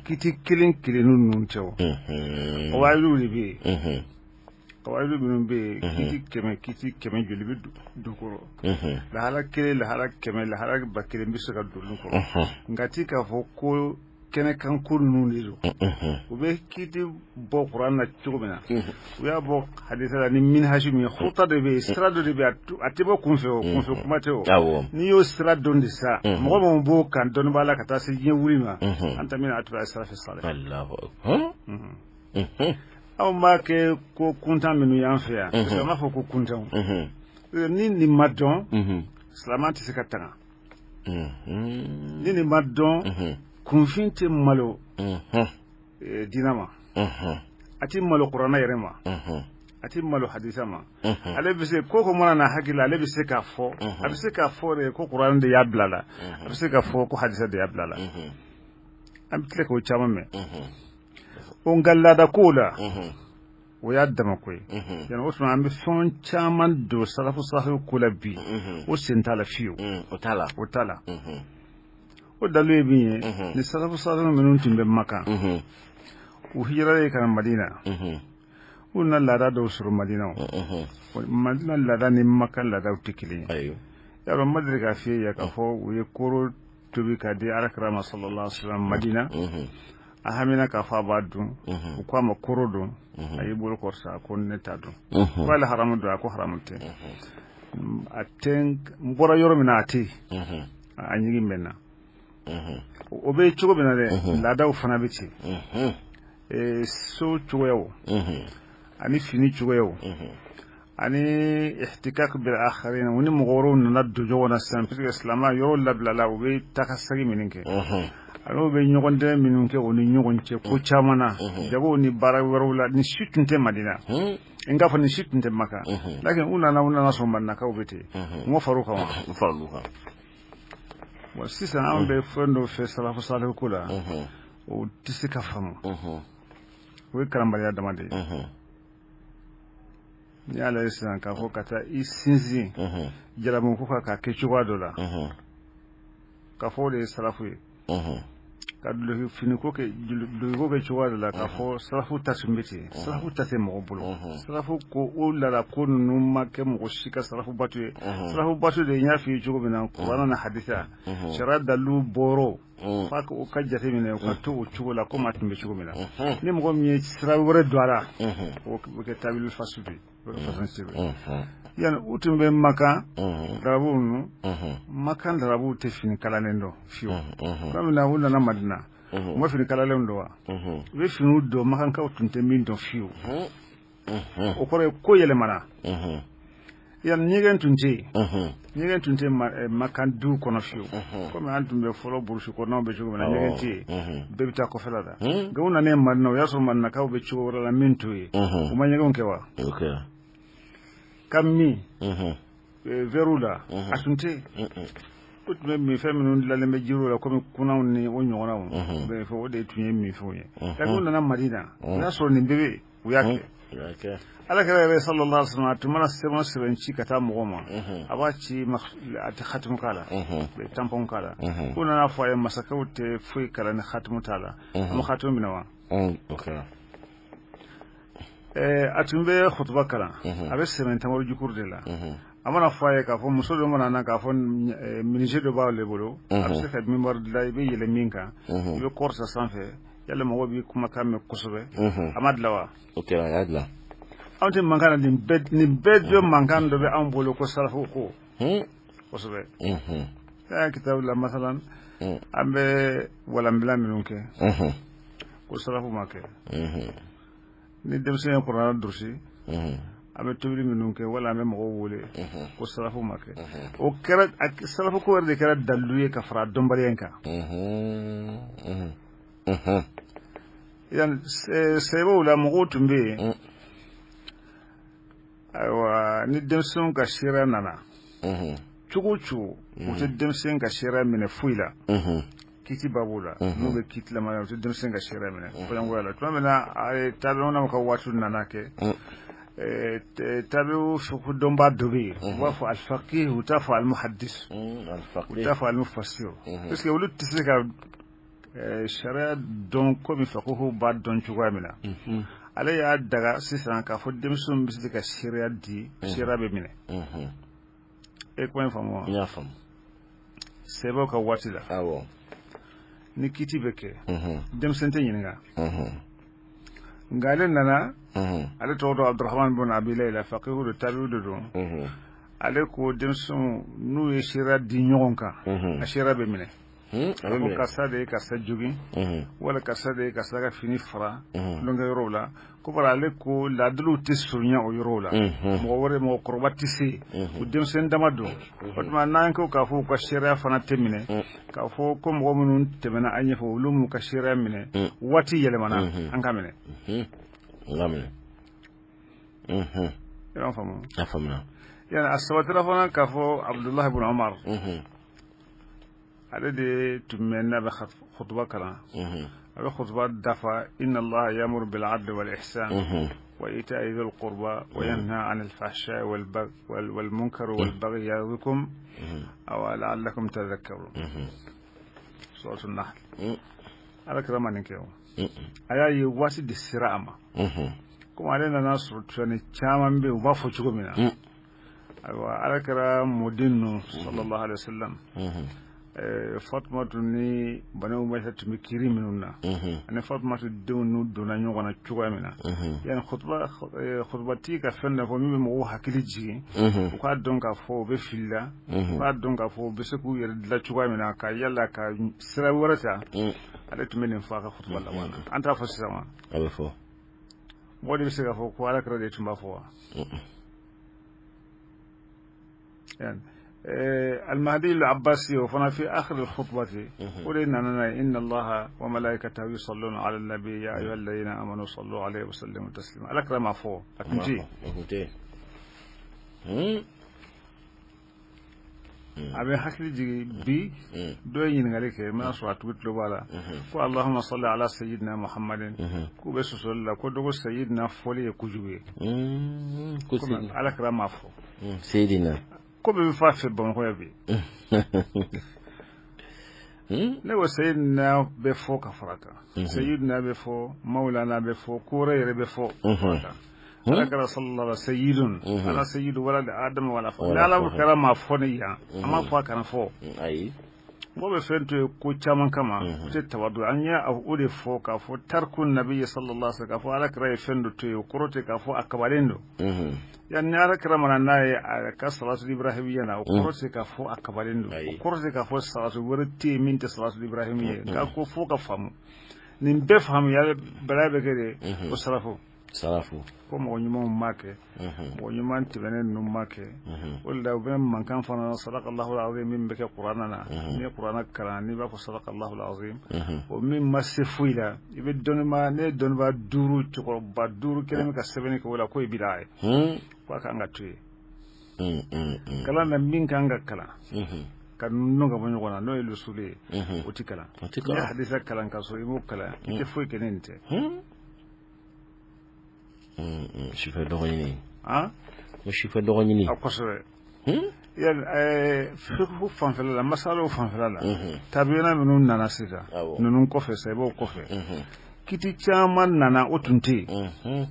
Kiti kelen kelen ninnu tɛ o, kawayidu de bɛ yen. Kawayidu minnu bɛ yen, kiti 100, kiti kɛmɛ joli bɛ don kɔrɔ? Lahala kelen, lahala 100, lahala 1000 bɛ se ka don olu kɔrɔ. Nka ti k'a fɔ ko kɛnɛkan ko ninnu de don. U bɛ kiti bɔ kuran na cogo min na, u y'a bɔ hadisa la ni minhaj min ye, huta de bɛ yen, sira dɔ de bɛ yen, a tɛ bɔ kunfɛ, o kunfɛ kuma tɛ o. N'i y'o sira dɔn de sa, mɔgɔ min b'o kan dɔnni b'a la ka taa se diɲɛ wuli ma, an ta min atba salafi salih. Allahu akbar. Anw b'a kɛ ko kuntan minnu y'an fɛ yan, parce que an b'a fɔ ko kuntanw. Ni nin ma dɔn, silamɛ tɛ se ka tanga. Ni nin ma dɔn, kunfin tɛ malo diinɛ ma, a tɛ malo kuranɛ yɛrɛ ma, a tɛ malo hadisa ma. Ale bɛ se ko ko mana na hakili la, ale bɛ se k'a fɔ. A bɛ se k'a fɔ de ko kuranɛ de y'a bila la, a bɛ se k'a fɔ ko hadisa de y'a bila la. An bɛ tila k'o caman mɛn o. Nka laada kow la, o y'a dama ko ye. Yani o tuma, an bɛ fɛn caman don salafu salihu ko la bi, o sen t'a la fiyewu. O t'a la. O t'a la. O dalu ye min ye, ni salafu salihu minnu tun bɛ Makan, u hijiralen ka na Madina, u nana laada dɔw sɔrɔ Madina. O Madina laada ni Makan laadaw tɛ kelen ye. Yarɔ, n ma deli k'a f'i ye yan k'a fɔ u ye koro tobi k'a di alakira ma sallallahu alaihi wasallam Madina. A hamina k'a fɔ a b'a dun. U ko a ma koro don. A y'i bolo kɔrɔta, a ko ne t'a dun. Ko ale haramu don? A ko haramu tɛ, a tɛ n bɔra yɔrɔ min na, a tɛ yen, a ɲigin bɛ n na. O bɛ cogo min na dɛ, laadaw fana bɛ ten. So cogoyaw ani fini cogoyaw ani ihtikak bil akharin, u ni mɔgɔ wɛrɛw nana don ɲɔgɔn na sisan, parce que silamɛ yɔrɔ labilala, u bɛ taa ka segin minnu kɛ, ani bɛ ɲɔgɔn dɛmɛ minnu kɛ u ni ɲɔgɔn cɛ ko caman na, jagow ni baara wɛrɛw la, nin si tun tɛ Madina, n k'a fɔ nin si tun tɛ Maka. Lakin u nana sɔrɔ Madinakaw bɛ ten, n ko far'u kan wa? U faral'u kan. Bon, sisan an bɛ fɛn dɔ fɛ salafu salihu ko la, o tɛ se ka faamu. O ye kalanbaliya dama de ye. N'i y'a lajɛ sisan k'a fɔ ka taa i sinsin jalamu ko kan k'a kɛ cogoya dɔ la, k'a fɔ o de ye salafu ye, ka duloki finiko kɛ, dulokiko kɛ cogoya dɔ la, k'a fɔ salafu ta tun bɛ ten. Salafu ta tɛ mɔgɔ bolo. Salafu ko o laada ko ninnu ma kɛ mɔgɔ si ka salafu bato ye. Salafu bato de, n y'a f'i ye cogo min na, kuranɛ ni hadisa, sariya dalilu bɔyɔrɔ f'a o ka jate minɛ, o ka to o cogo la komi a tun bɛ cogo min na. Ni mɔgɔ min ye sira wɛrɛ don a la, o bɛ kɛ tawili fasu de ye, o bɛ kɛ façon sebe. Yani u tun bɛ Makan larabu ninnu, Makan larabuw tɛ fini kalannen dɔn fiyewu. Tuma min na u nana Madina, u ma fini kalalenw dɔn wa? U bɛ finiw don Makankaw tun tɛ min dɔn fiyewu. O kɔrɔ ye ko yɛlɛmana. Yan ɲɛgɛn tun tɛ yen, ɲɛgɛn tun tɛ Makan du kɔnɔ fiyewu, komi an tun bɛ fɔlɔ burusi kɔnɔnaw bɛ cogo min na, ɲɛgɛn tɛ yen, bɛɛ bɛ taa kɔfɛla la. Nka u nanen Madina, o y'a sɔrɔ Madinakaw bɛ cogo wɛrɛ la min t'o ye. U ma ɲɛgɛnw kɛ wa? Ka min verrew la, a tun tɛ yen. U tun bɛ minfɛn minnu dilanlen bɛ jiriw la, komi kunanw ni o ɲɔgɔnnaw bɛ fɔ, o de tun ye minfɛnw ye. Nka u nana Madina, o y'a sɔrɔ nin bɛɛ bɛ yen, u y'a kɛ. Ala kira yɛrɛ sallallahu alaihi wasallam, a tun mana sɛbɛn sɛbɛn ci ka taa mɔgɔw ma, a b'a ci, a tɛ hatimu k'a la, tampon k'a la. Ko nana fɔ a ye, masakɛw tɛ foyi kalan ni hatimu t'a la. A ma hatimu minɛ wa? A tun bɛ kutuba kalan, a bɛ sɛmɛ tamaro jukuru de la. A mana fɔ a ye k'a fɔ muso dɔ mana na k'a fɔ menuisier dɔ b'ale bolo, a bɛ se ka minbar dilan, i bɛ yɛlɛ min kan, i bɛ kɔrɔta sanfɛ, yala mɔgɔw b'i kumakan mɛn kosɛbɛ. A ma dilan wa? O kɛra, a y'a dilan. Anw tɛ mankan na nin bɛɛ, nin bɛɛ dɔ mankan dɔ bɛ anw bolo ko salafu ko kosɛbɛ. Y'a kitabu la, masalan, an bɛ walanbila minnu kɛ ko salafu ma kɛ. Ni denmisɛn ye kuranɛ durusi, an bɛ tobili minnu kɛ wala an bɛ mɔgɔw wele ko salafu ma kɛ. O kɛra salafu ko yɛrɛ de kɛra dalilu ye ka fara dɔnbaliya in kan. Yan sɛbɛw la, mɔgɔw tun bɛ yen. Ayiwa, ni denmisɛnw ka seereya nana cogo o cogo, u tɛ denmisɛn ka seereya minɛ foyi la. Kiti babu la, n'u bɛ kiti lamara, u tɛ denmisɛn ka seereya minɛ fɔɲɔgɔnya la. Tuma min na a ye tabiw ka waati nana kɛ, tabiw fiqh dɔnbaa dɔ bɛ yen, u b'a fɔ alfaqih, u t'a fɔ almuhaddis, u t'a fɔ almufassir, parce que olu tɛ se ka sariya dɔn komi faqihu b'a dɔn cogoya min na. Ale y'a daga sisan k'a fɔ denmisɛnw bɛ se ka seereya di, seereya bɛ minɛ. E kuma in faamu wa? N y'a faamu. Sɛbɛw ka waati la, ni kiti bɛ kɛ, denmisɛn tɛ ɲininka. Nka ale nana, ale tɔgɔ dɔn Abdurahman bun Abi Layla, faqihu don, tabiw de don. Ale ko denmisɛnw n'u ye seereya di ɲɔgɔn kan, a seereya bɛ minɛ. A ko karisa de ye karisa jogin, wala karisa de ye karisa ka fini fara tulonkɛ yɔrɔw la. Ko bari ale ko laadiliw tɛ surunya o yɔrɔw la, mɔgɔ wɛrɛ, mɔgɔkɔrɔba tɛ se, o denmisɛn dama don. O tuma n'an ko k'a fɔ u ka seereya fana tɛ minɛ, k'a fɔ ko mɔgɔ minnu tɛmɛna an ɲɛfɛ, olu m'u ka seereya minɛ, waati yɛlɛmana, an ka minɛ. An ka minɛ. I b'a faamu? A faamuya. Yani a sabatira fana k'a fɔ Abudulayi bun Umar, ale de tun bɛ n'a bɛ khutuba kalan, a bɛ khutuba dafa: inna allaha ya'muru bil adli wal ihsan wa ita'i dhil qurba wa yanha 'anil fahsha'i wal baghi wal munkari wal baghi ya'idukum aw la'allakum tadhakkarun, suratul nahl. Ala kira ma nin kɛ o, a y'a ye waati de sera a ma, komi ale nana sɔrɔ tufani caman bɛ yen, u b'a fɔ cogo min na. Ayiwa, ala kira mɔden ninnu sallallahu alaihi wasallam, Fatumatu ni Bani Umayya tun bɛ kiri minnu na, ani Fatumatu denw n'u donna ɲɔgɔn na cogoya min na, yani khutubatigi ka fɛn dɔ fɔ min bɛ mɔgɔw hakili jigin, u k'a dɔn k'a fɔ u bɛ fili la, u k'a dɔn k'a fɔ u bɛ se k'u yɛrɛ dilan cogoya min na ka yala ka sira wɛrɛ ta, ale tun bɛ nin fɔ a ka khutuba laban na. An t'a fɔ sisan wa? A bɛ fɔ. Mɔgɔ de bɛ se k'a fɔ ko ala kira de tun b'a fɔ wa? يعني المهدي العباسي وفنا في آخر الخطبة قل إن الله وملائكته يصلون على النبي يا أيها الذين آمنوا صلوا عليه وسلموا تسليما. الأكرم عفو أكنتي. A bɛ hakili jigin bi dɔ ye ɲininkali kɛ n bɛna sɔrɔ a tigi tulo b'a la ko Allahumma salli ala sayyidina Muhammadin k'u bɛ sɔsɔli la ko dɔ ko sayyidina fɔli ye kojugu ye ko Ala kira m'a fɔ sayyidina ko bɛɛ bɛ fɔ a fɛ Bamakɔ yan bi ne ko sayyidina bɛ fɔ ka fara kan sayyidina bɛ fɔ mawlana bɛ fɔ ko wɛrɛ yɛrɛ bɛ fɔ kan Ala kɛra sallallahu alaihi sayyidun ala sayyidu walad adam wala fa ni Ala kɛra ma fɔ ne yan a ma fɔ a kana fɔ ayi mɔgɔ bɛ fɛn to yen ko caman kama o tɛ tawadu an ye o de fɔ k'a fɔ tariku nabi sallallahu alaihi wasallam k'a fɔ Ala kɛra ye fɛn dɔ to yen o kɔrɔ tɛ k'a fɔ a kabalen don yan ni Ala kɛra mana n'a ye a ka salatu ibrahimiya na o kɔrɔ tɛ k'a fɔ a kabalen don o kɔrɔ tɛ k'a fɔ salatu wɛrɛ tɛ yen min tɛ salatu ibrahimiya ye k'a ko fo ka faamu nin bɛɛ faamuya bala bɛ kɛ de o sarafo sarafu ko mɔgɔ ɲumanw ma kɛ mɔgɔ ɲuman tɛmɛnen ninnu ma kɛ o de la u bɛ mankan fana sadakallahu alazim min bɛ kɛ kuranna na n'i ye kuranna kalan n'i b'a fɔ sadakallahu alazim o min ma se foyi la i bɛ dɔnnibaa ne ye dɔnnibaa duuru cɛkɔrɔba duuru kelen bɛ ka sɛbɛnni kɛ o la k'o ye bidaa ye k'a kan ka to yen kalan na min kan ka kalan ka ninnu ka bɔ ɲɔgɔn na n'o ye lusulu ye o tɛ kalan n'i ye hadisa kalan ka sɔrɔ i m'o kalan i tɛ foyi kɛ ni nin tɛ. Sufɛ dɔgɔ ɲini ko sufɛ dɔgɔ ɲini a kosɛbɛ yan fiqhu fanfɛla la masalaw fanfɛla la tabiyina minnu nana sisan ninnu kɔfɛ sahabaw kɔfɛ kiti caman nana o tun tɛ yen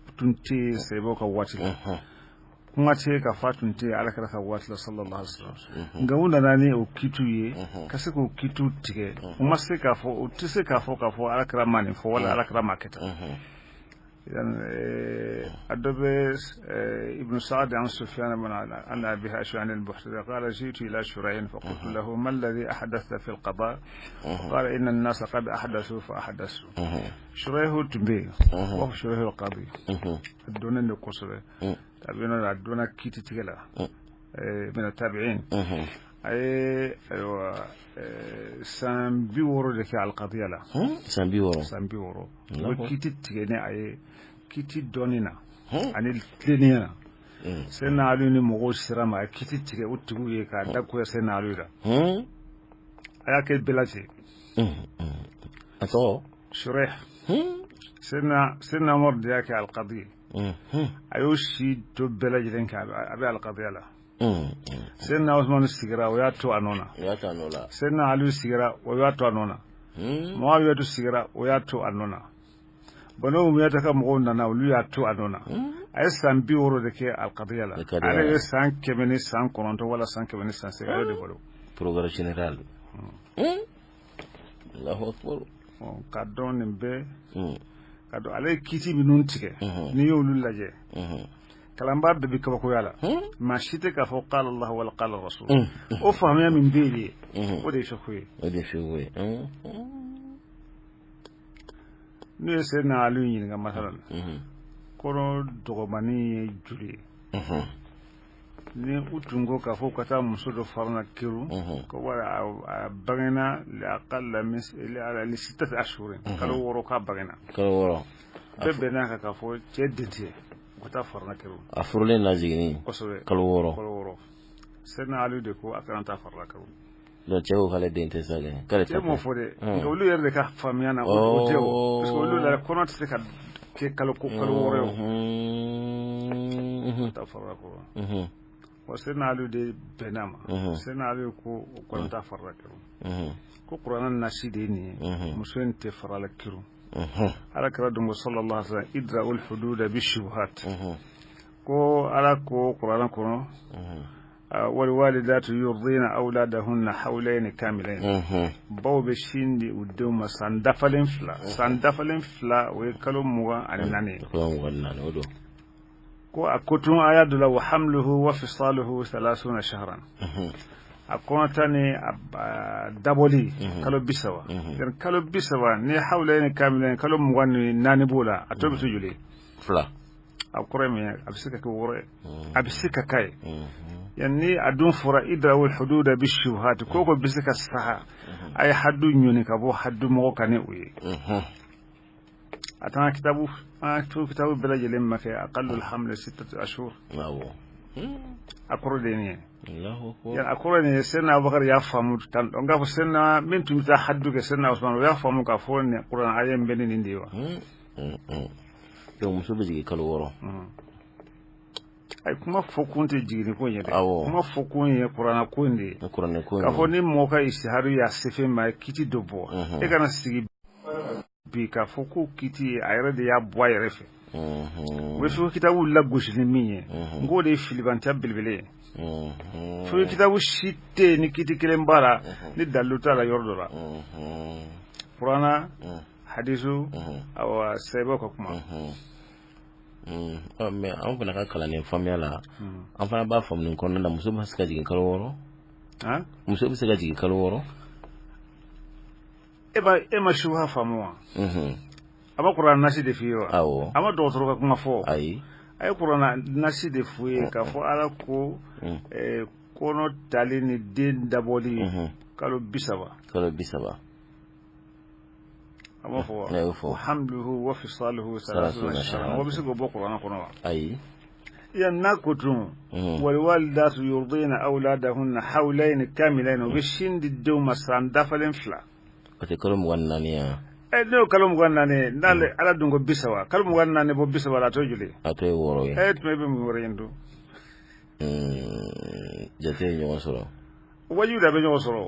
o tun tɛ yen sahabaw ka waati la kuma tɛ ka fa tun tɛ yen Ala kira ka waati la sallallahu alaihi wasallam nka u nana ni o kitiw ye ka se k'o kitiw tigɛ u ma se k'a fɔ u tɛ se k'a fɔ k'a fɔ Ala kira ma nin fɔ wala Ala kira ma kɛ tan أدب ابن سعد عن سفيان بن عن أبي هاشم عن البحتري قال جئت إلى شريح فقلت له ما الذي أحدثت في القضاء؟ قال إن الناس قد أحدثوا فأحدثوا. شريح تنبيه وهو شريح القاضي دون القصر تابعين دون كيتي تجلا من التابعين أي أيوة san bi wɔɔrɔ de kɛ alikadiya la san bi wɔɔrɔ san bi wɔɔrɔ o bɛ kiti tigɛ ni a ye kiti dɔnni na ani tilennenya na Seyidina Ali ni mɔgɔw sera ma a ye kiti tigɛ o tigiw ye k'a da kuya Seyidina Ali la a y'a kɛ bɛɛ lajɛ a tɔgɔ Shureh Seyidina Umar de y'a kɛ alikadi ye a y'o si to bɛɛ lajɛlen kan a bɛ alikadiya la Seyidina Usmanu sigira o y'a to a nɔ na Seyidina Ali sigira o y'a to a nɔ na Muawiyatu sigira o y'a to a nɔ na Banu Umayyata ka mɔgɔw nana olu y'a to a nɔ na a ye san 60 de kɛ alikadiya la ale ye san 109 wala san 108 ale de bolo procureur général Allahu akbar ka dɔn nin bɛɛ ka dɔn ale ye kiti minnu tigɛ n'i y'olu lajɛ kalanbaa bɛɛ bɛ kabakoya la maa si tɛ k'a fɔ qala Allah wala qala rasul o faamuya min bɛ yen o de ye fiqhu ye o de ye fiqhu ye n'u ye Seyidina Ali ɲininka masalan kɔnɔ dɔgɔmani ye joli ye ni u tun ko k'a fɔ ka taa muso dɔ farana kɛrun ko wala a bangena li aqalla min li sittati ashhurin kalo 6 k'a bangena kalo 6 bɛɛ bɛnna kan k'a fɔ cɛ den tɛ u ka taa farana kɛrun a furulen lajiginni kosɛbɛ kalo 6 kalo 6 Seyidina Ali de ko a kana taa farana kɛrun donc cɛ ko k'ale den tɛ sa kɛ k'ale cɛ m'o fɔ dɛ nka olu yɛrɛ de ka faamuya na o tɛ o parce que olu la kɔnɔ tɛ se ka kɛ kalo 6 ye o taa farana kɛrun wa Seyidina Ali de bɛnna ma Seyidina Ali ko o kɔni taa farana kɛrun ko kuranɛ nasi de ye nin ye muso in tɛ farala kɛrun Ala kira dun ko sallallahu alaihi wasallam idra'ul hududa bi shubuhat ko Ala ko kuranɛ kɔnɔ wal walidatu yurdina awladahunna hawlayni kamilayn baw bɛ sin di u denw ma san dafalen fila san dafalen fila o ye kalo 24 ye kalo 24 o don ko a ko tun aya dɔ la wa hamluhu wa fisaluhu 30 shahran a kɔnɔta ni a dabɔli kalo 30 yani kalo 30 ni hawlayni kamilayn kalo 24 b'o la a tɔ bɛ to joli fila a kɔrɔ ye min ye a bɛ se ka kɛ 6 ye a bɛ se ka k'a ye yani ni a dun fɔra idrawul hududa bi shubuhat ko ko bɛ se ka saha a ye hadu ɲɔni ka bɔ hadu mɔgɔ kan ni o ye a t'an ka kitabu an ka kitabu bɛɛ lajɛlen ma kɛ aqallul hamli sittatu ashhur awɔ a kɔrɔ de ye nin ye A kɔrɔ nin ye, Seyidina Abubakar y'a faamu tan, n k'a fɔ Seyidina min tun bɛ taa hadu kɛ, Seyidina Usman, o y'a faamu k'a fɔ nin kuranɛ aya in bɛ ni nin de ye wa. Donc muso bɛ jigin kalo 6. Ayi, kuma fɔ kun tɛ jiginni ko in ye dɛ. Kuma fɔ kun ye kuranɛ ko in de ye. Kuranɛ ko in. K'a fɔ ni mɔgɔ ka isihadu y'a se fɛn ma, kiti dɔ bɔ, e kana sigi bi k'a fɔ ko kiti a yɛrɛ de y'a bɔ a yɛrɛ fɛ. U bɛ fiqh kitabu lagosi ni min ye, n k'o de ye filibantiya belebele ye. Fiqh kitabu si tɛ yen ni kiti kelen b'a la ni dalilu t'a la yɔrɔ dɔ la. Kuranɛ, hadisu, awa, sahabaw ka kuma. Mais an fana ka kalannen faamuya la, an fana b'a faamu nin kɔnɔna na, muso bɛ se ka jigin kalo 6. Muso bɛ se ka jigin kalo 6. E ma suba faamu wa? A ma kuranɛ nasi de f'i ye wa? Awɔ. A ma dɔgɔtɔrɔ ka kuma fɔ? Ayi. A ye kuranɛ nasi de f'u ye k'a fɔ Ala ko kɔnɔ tali ni den dabɔli kalo 30. Kalo 30. A ma fɔ wa? Ne y'o fɔ. Hamluhu wa fisaluhu salasuna shahran. Mɔgɔ bɛ se k'o bɔ kuranɛ kɔnɔ wa? Ayi. Yan n'a ko tun walwalidatu yurdina awladahunna hawlayni kamilayni, u bɛ sin di denw ma san dafalen 2. O tɛ kalo 24 ye wa? N'o kalo 24 ye, n'ale Ala dun ko 30, kalo 24 bɔ 30 la, a t'o joli? A t'o ye 6 ye. Tuma e bɛ mun wɛrɛ ɲini dun? Jate ye ɲɔgɔn sɔrɔ. Wajibi de bɛ ɲɔgɔn sɔrɔ.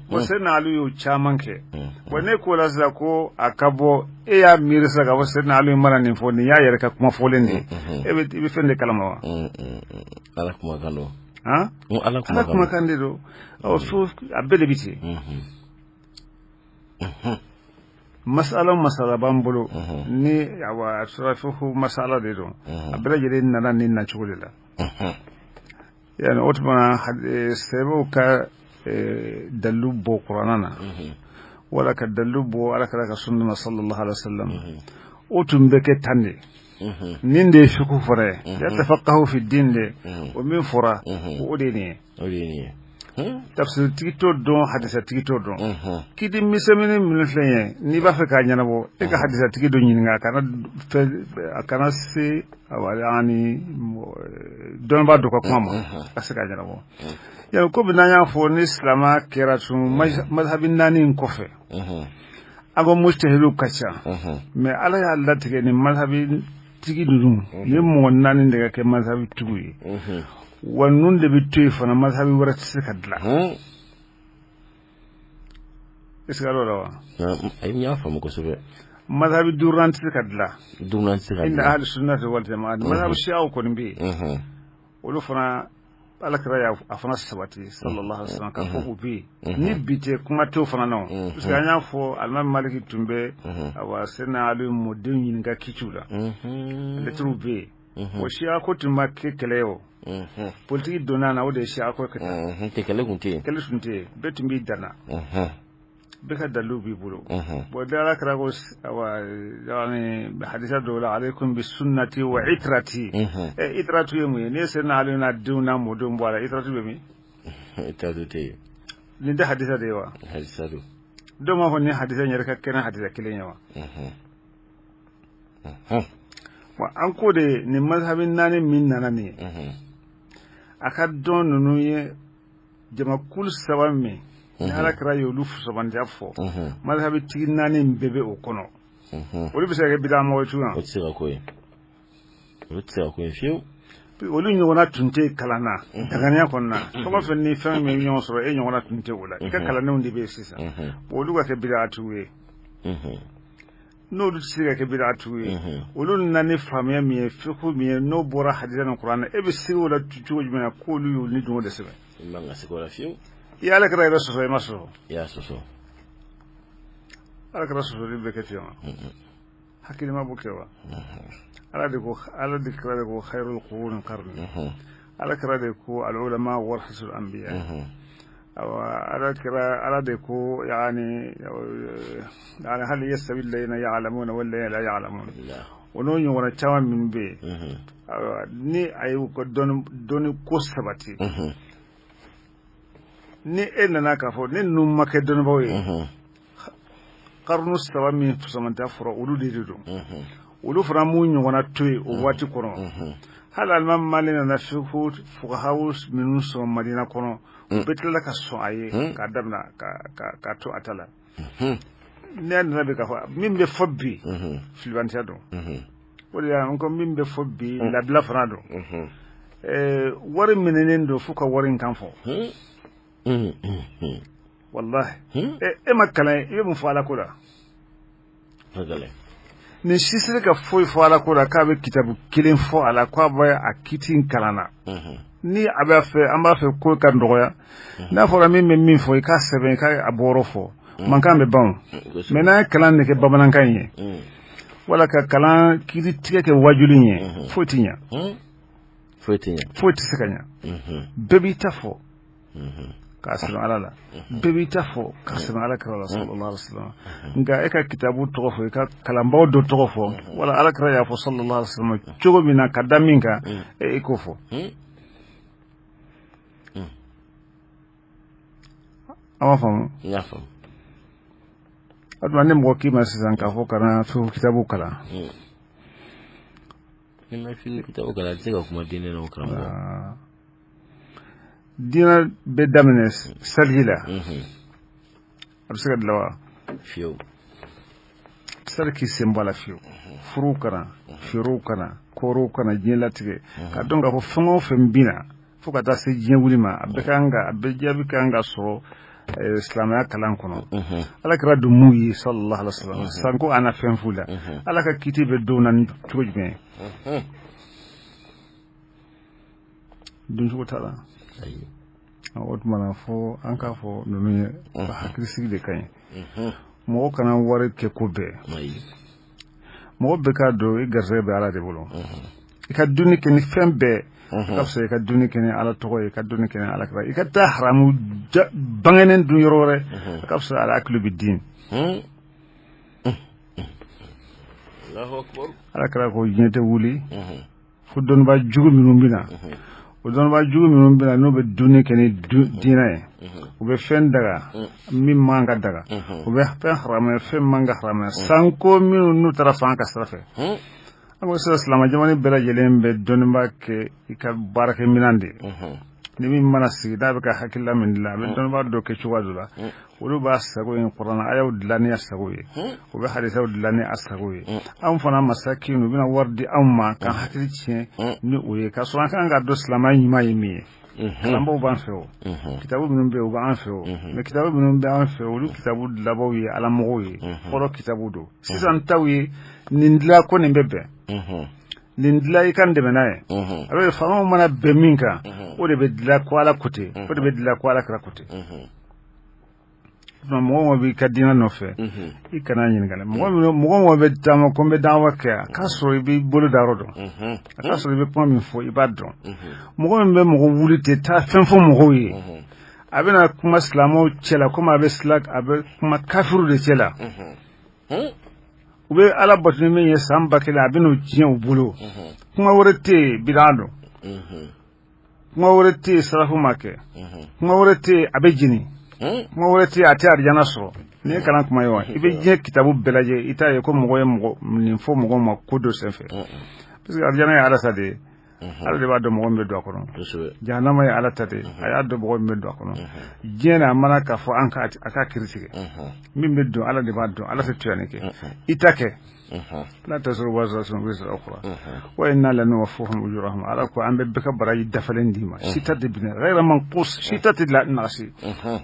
Bon, Seyidina Ali y'o caman kɛ. Bon, ne ko la sisan ko a ka bɔ, e y'a miiri sisan k'a fɔ Seyidina Ali mana nin fɔ, nin y'a yɛrɛ ka kuma fɔlen de ye. E bɛ i bɛ fɛn de kalama wa? Ala kumakan don. Han? Ala kumakan de don. Ɔ, fo a bɛɛ de bɛ ten. Masala o masala b'an bolo ni awa a sɔrɔ fo masala de don, a bɛɛ lajɛlen nana nin nacogo de la. Yani o tuma sahabaw ka dalilu bɔ kuranɛ na wala ka dalilu bɔ Ala kira ka sunna na sallallahu alaihi wasallam, o tun bɛ kɛ tan de. Nin de ye fiqh fɔra ye, yatafaqahu fi din de, o min fɔra, o de ye nin ye. O de ye nin ye. Tafsiritigi t'o dɔn, hadisatigi t'o dɔn. Kiti misɛnnin minnu filɛ ye, n'i b'a fɛ k'a ɲɛnabɔ, e ka hadisatigi dɔ ɲininka, a kana fɛn, a kana se ani dɔnnibaa dɔ ka kuma ma ka se k'a ɲɛnabɔ. Yani komi n'an y'a fɔ ni silamɛ kɛra tun mazhabi 4 in kɔfɛ, an ko mujtahidu ka ca, mais Ala y'a latigɛ ni mazhabi tigi ninnu ni mɔgɔ 4 de ka kɛ mazhabi tigiw ye. Wa ninnu de bɛ to yen fana, mazhabi wɛrɛ tɛ se ka dilan. Est ce que a dɔn la wa? Ayi, n y'a faamu kosɛbɛ. Mazhabi 5nan tɛ se ka dilan. 5nan tɛ se ka dilan. Inda ahli sunnati wal jamaa. Mazhabi shi'aw kɔni bɛ yen. Olu fana Ala kira y'a fana sabati sallallahu alaihi wasallam k'a fɔ u bɛ yen. Ni bi tɛ, kuma t'o fana na o. Parce que an y'a fɔ alimami Maliki tun bɛ awa Seyidina Ali mɔdenw ɲininka kitiw la. Lɛtiriw bɛ yen. O siya ko tun ma kɛ kɛlɛ ye o. Politiki donna na, o de ye siya ko kɛ. Tɛ kɛlɛ tun tɛ yen. Kɛlɛ tun tɛ yen, bɛɛ tun b'i danna. Bɛɛ ka dalilu b'i bolo. Bon, Ala kira ko awa yani hadisa dɔw la, alaykum bi sunnati wa itrati. Itratu ye mun ye? N'e Seyidina Ali n'a denw n'a mɔdenw bɔ a la, itratu bɛ min? Itratu tɛ yen. Nin tɛ hadisa de ye wa? Hadisa don. Dɔw b'a fɔ nin hadisa in yɛrɛ ka kɛ ni hadisa kelen ye wa? Wa an ko de nin mazhabi 4 min nana nin ye, a ka dɔn ninnu ye jamakulu 3 min ni Ala kira ye olu fusabandiya fɔ, mazhabi tigi 4 in bɛɛ bɛ o kɔnɔ. Olu bɛ se ka kɛ bida mɔgɔ ye cogo min? O tɛ se ka k'o ye. Olu tɛ se ka k'o ye fiyewu. Olu ɲɔgɔnna tun tɛ kalan na danganiya kɔnɔna, fɛn o fɛn ni fɛn min bɛ ɲɔgɔn sɔrɔ, e ɲɔgɔnna tun tɛ o la. I ka kalandenw de bɛ yen sisan. Olu ka kɛ bidatigiw ye. N'olu tɛ se ka kɛ bidatigiw ye, olu nana ni faamuya min ye, fiqh min ye, n'o bɔra hadisa ni kuranɛ, e bɛ se o la cogo jumɛn na k'olu y'u ni dungɔ de sɛbɛn? I man ka se o la fiyewu. I ye Ala kira yɛrɛ sɔsɔ, i ma sɔsɔ? I y'a sɔsɔ. Ala kira sɔsɔli bɛ kɛ ten wa? Hakilima b'o kɛ wa? Ala de ko, Ala de kira de ko khayrul quruni qarni. Ala kira de ko al ulama warasatul anbiya. Ala kira Ala de ko yani hal yastawi alladhina ya'lamuna wal ladhina la ya'lamun. O n'o ɲɔgɔnna caman minnu bɛ yen, ni a y'u ka dɔnni ko sabati, ni e nana k'a fɔ ne ninnu ma kɛ dɔnnibaw ye, karunu 3 min fusamanta fɔra, olu de don. Olu fana m'u ɲɔgɔnna to yen o waati kɔnɔ. Hali alimami Mali nana fiqhu fuqahaw minnu sɔrɔ Madina kɔnɔ, u bɛɛ tilala ka sɔn a ye k'a daminɛ ka to a ta la. Ne nana bi k'a fɔ min bɛ fɔ bi, filibantiya don. O de y'a n ko min bɛ fɔ bi, labila fana don. Wari minɛnen don f'u ka wari in kan fɔ. Wallahi, e ma kalan, i bɛ mun fɔ Ala ko la? Nin si se ka foyi fɔ Ala ko la k'a bɛ kitabu kelen fɔ a la, k'a bɛ a kiti in kalan na. Ni a b'a fɛ, an b'a fɛ ko ka nɔgɔya. N'a fɔra min bɛ min fɔ, i k'a sɛbɛn, i k'a bɔyɔrɔ fɔ, mankan bɛ ban. Mais n'a ye kalan de kɛ bamanankan in ye, wala ka kalan kiri tigɛ kɛ wajuli in ye, foyi tɛ ɲɛ. Foyi tɛ ɲɛ. Foyi tɛ se ka ɲɛ. Bɛɛ b'i ta fɔ k'a sɛbɛn Ala la, bɛɛ b'i ta fɔ k'a sɛbɛn Ala kira la, sallallahu alaihi wasallam. Nka e ka kitabu tɔgɔ fɔ, i ka kalanbaaw dɔ tɔgɔ fɔ, wala Ala kira y'a fɔ, sallallahu alaihi wasallam, cogo min na ka da min kan, e k'o fɔ. An b'a faamu. N y'a faamu. O tuma ni mɔgɔ k'i ma sisan k'a fɔ kana fiqhu kitabu kalan, Ni ma fiqhu kitabu kalan, a tɛ se ka kuma diinɛ na, o karamɔgɔ. Diinɛ bɛ daminɛ saliji la, a bɛ se ka dilan wa? Fiyewu. Sali k'i sen bɔ a la fiyewu. Furuw kana, feerew kana, kɔɔriw kana, diɲɛ latigɛ ka dɔn k'a fɔ fɛn o fɛn bin na fo ka taa se diɲɛ wuli ma, a bɛɛ kan ka, a bɛɛ jaabi kan ka sɔrɔ silamɛya kalan kɔnɔ. Ala kira dun m'u ye, sallallahu alaihi wasallam, sanko a na fɛn f'u la. Ala ka kiti bɛ don na ni cogo jumɛn ye? Duncogo t'a la. O tuma na fo an k'a fɔ ninnu ye, hakilisigi de ka ɲi. Mɔgɔ kana wari kɛ ko bɛɛ. Mɔgɔ bɛɛ k'a dɔn i garisɛgɛ bɛ Ala de bolo. I ka dumuni kɛ ni fɛn bɛɛ ka fisa, i ka dumuni kɛ ni Ala tɔgɔ ye, i ka dumuni kɛ ni Ala kira, i ka taa haramu bangenen dun yɔrɔ wɛrɛ, a ka fisa. Ala hakili bɛ din. Ala kira ko diɲɛ tɛ wuli fo dɔnnibaa jugu minnu bɛ na. O dɔnnibaa jugu minnu bɛ na, n'u bɛ dumuni kɛ ni diinɛ ye, u bɛ fɛn daga min man ka daga, u bɛ fɛn haramuya fɛn man ka haramuya, sanko minnu n'u taara fanga ka sira fɛ. An ko sisan silamɛ jamana bɛɛ lajɛlen bɛ dɔnnibaa kɛ i ka baarakɛminɛn de ye. Ni min mana sigi n'a bɛ ka hakilila min dilan, a bɛ dɔnnibaa dɔ kɛ cogoya dɔ la, olu b'a sago ye kuranɛ ayaw dilan ni a sago ye, u bɛ hadisaw dilan ni a sago ye. Anw fana masakin, u bɛna wari di anw ma k'an hakili tiɲɛ ni o ye, k'a sɔrɔ an kan ka dɔn silamɛya ɲuman ye min ye. Kalanbaw b'an fɛ, o kitabu minnu bɛ yen, u b'an fɛ o. Mais kitabu minnu bɛ an fɛ, olu kitabu dilanbaw ye alamɔgɔw ye, fɔlɔ kitabu don. Sisan taw ye nin dilan ko nin bɛ bɛn, nin dilan i ka n dɛmɛ n'a ye. A bɛ faamaw mana bɛn min kan, o de bɛ dilan ko Ala ko ten, o de bɛ dilan ko Ala kira ko ten. Mɔgɔ mɔgɔ b'i ka diinɛ nɔfɛ, i kana ɲininka. Mɔgɔ mɔgɔ mɔgɔ bɛ taama ko n bɛ dawa kɛ, a k'a sɔrɔ i b'i bolo da yɔrɔ dɔn, a k'a sɔrɔ i bɛ kuma min fɔ i b'a dɔn. Mɔgɔ min bɛ mɔgɔ wuli ten taa fɛn fɔ mɔgɔw ye, a bɛna kuma silamɛw cɛ la komi a bɛ a bɛ kuma kafiru de cɛ la. U bɛ Ala bato ni min ye san 1000, a bɛ n'o tiɲɛ u bolo. Kuma wɛrɛ tɛ yen, bidaa don. Kuma wɛrɛ tɛ yen, sarafu ma kɛ. Kuma wɛrɛ tɛ yen, a bɛ jeni. Kuma wɛrɛ tɛ yen, a tɛ arijana sɔrɔ. Nin ye kalan kuma ye wa? I bɛ diɲɛ kitabu bɛɛ lajɛ, i t'a ye ko mɔgɔ ye mɔgɔ nin fɔ mɔgɔ ma ko dɔ senfɛ, parce que arijana ye Ala ta de ye, Ala de b'a dɔn mɔgɔ min bɛ don a kɔnɔ. Jahanama ye Ala ta de ye, a y'a dɔn mɔgɔ min bɛ don a kɔnɔ. Diɲɛ na, a mana k'a fɔ an ka a ka kiri tigɛ, min bɛ don, Ala de b'a dɔn. Ala tɛ tuyani kɛ, i ta kɛ. La taziru waziratun wizra ukhra wa inna lanuwaffuhum ujurahum. Ala ko an bɛ bɛɛ ka baraji dafalen d'i ma, si ta tɛ binɛ, ghayra manqus, si ta tɛ nagasi.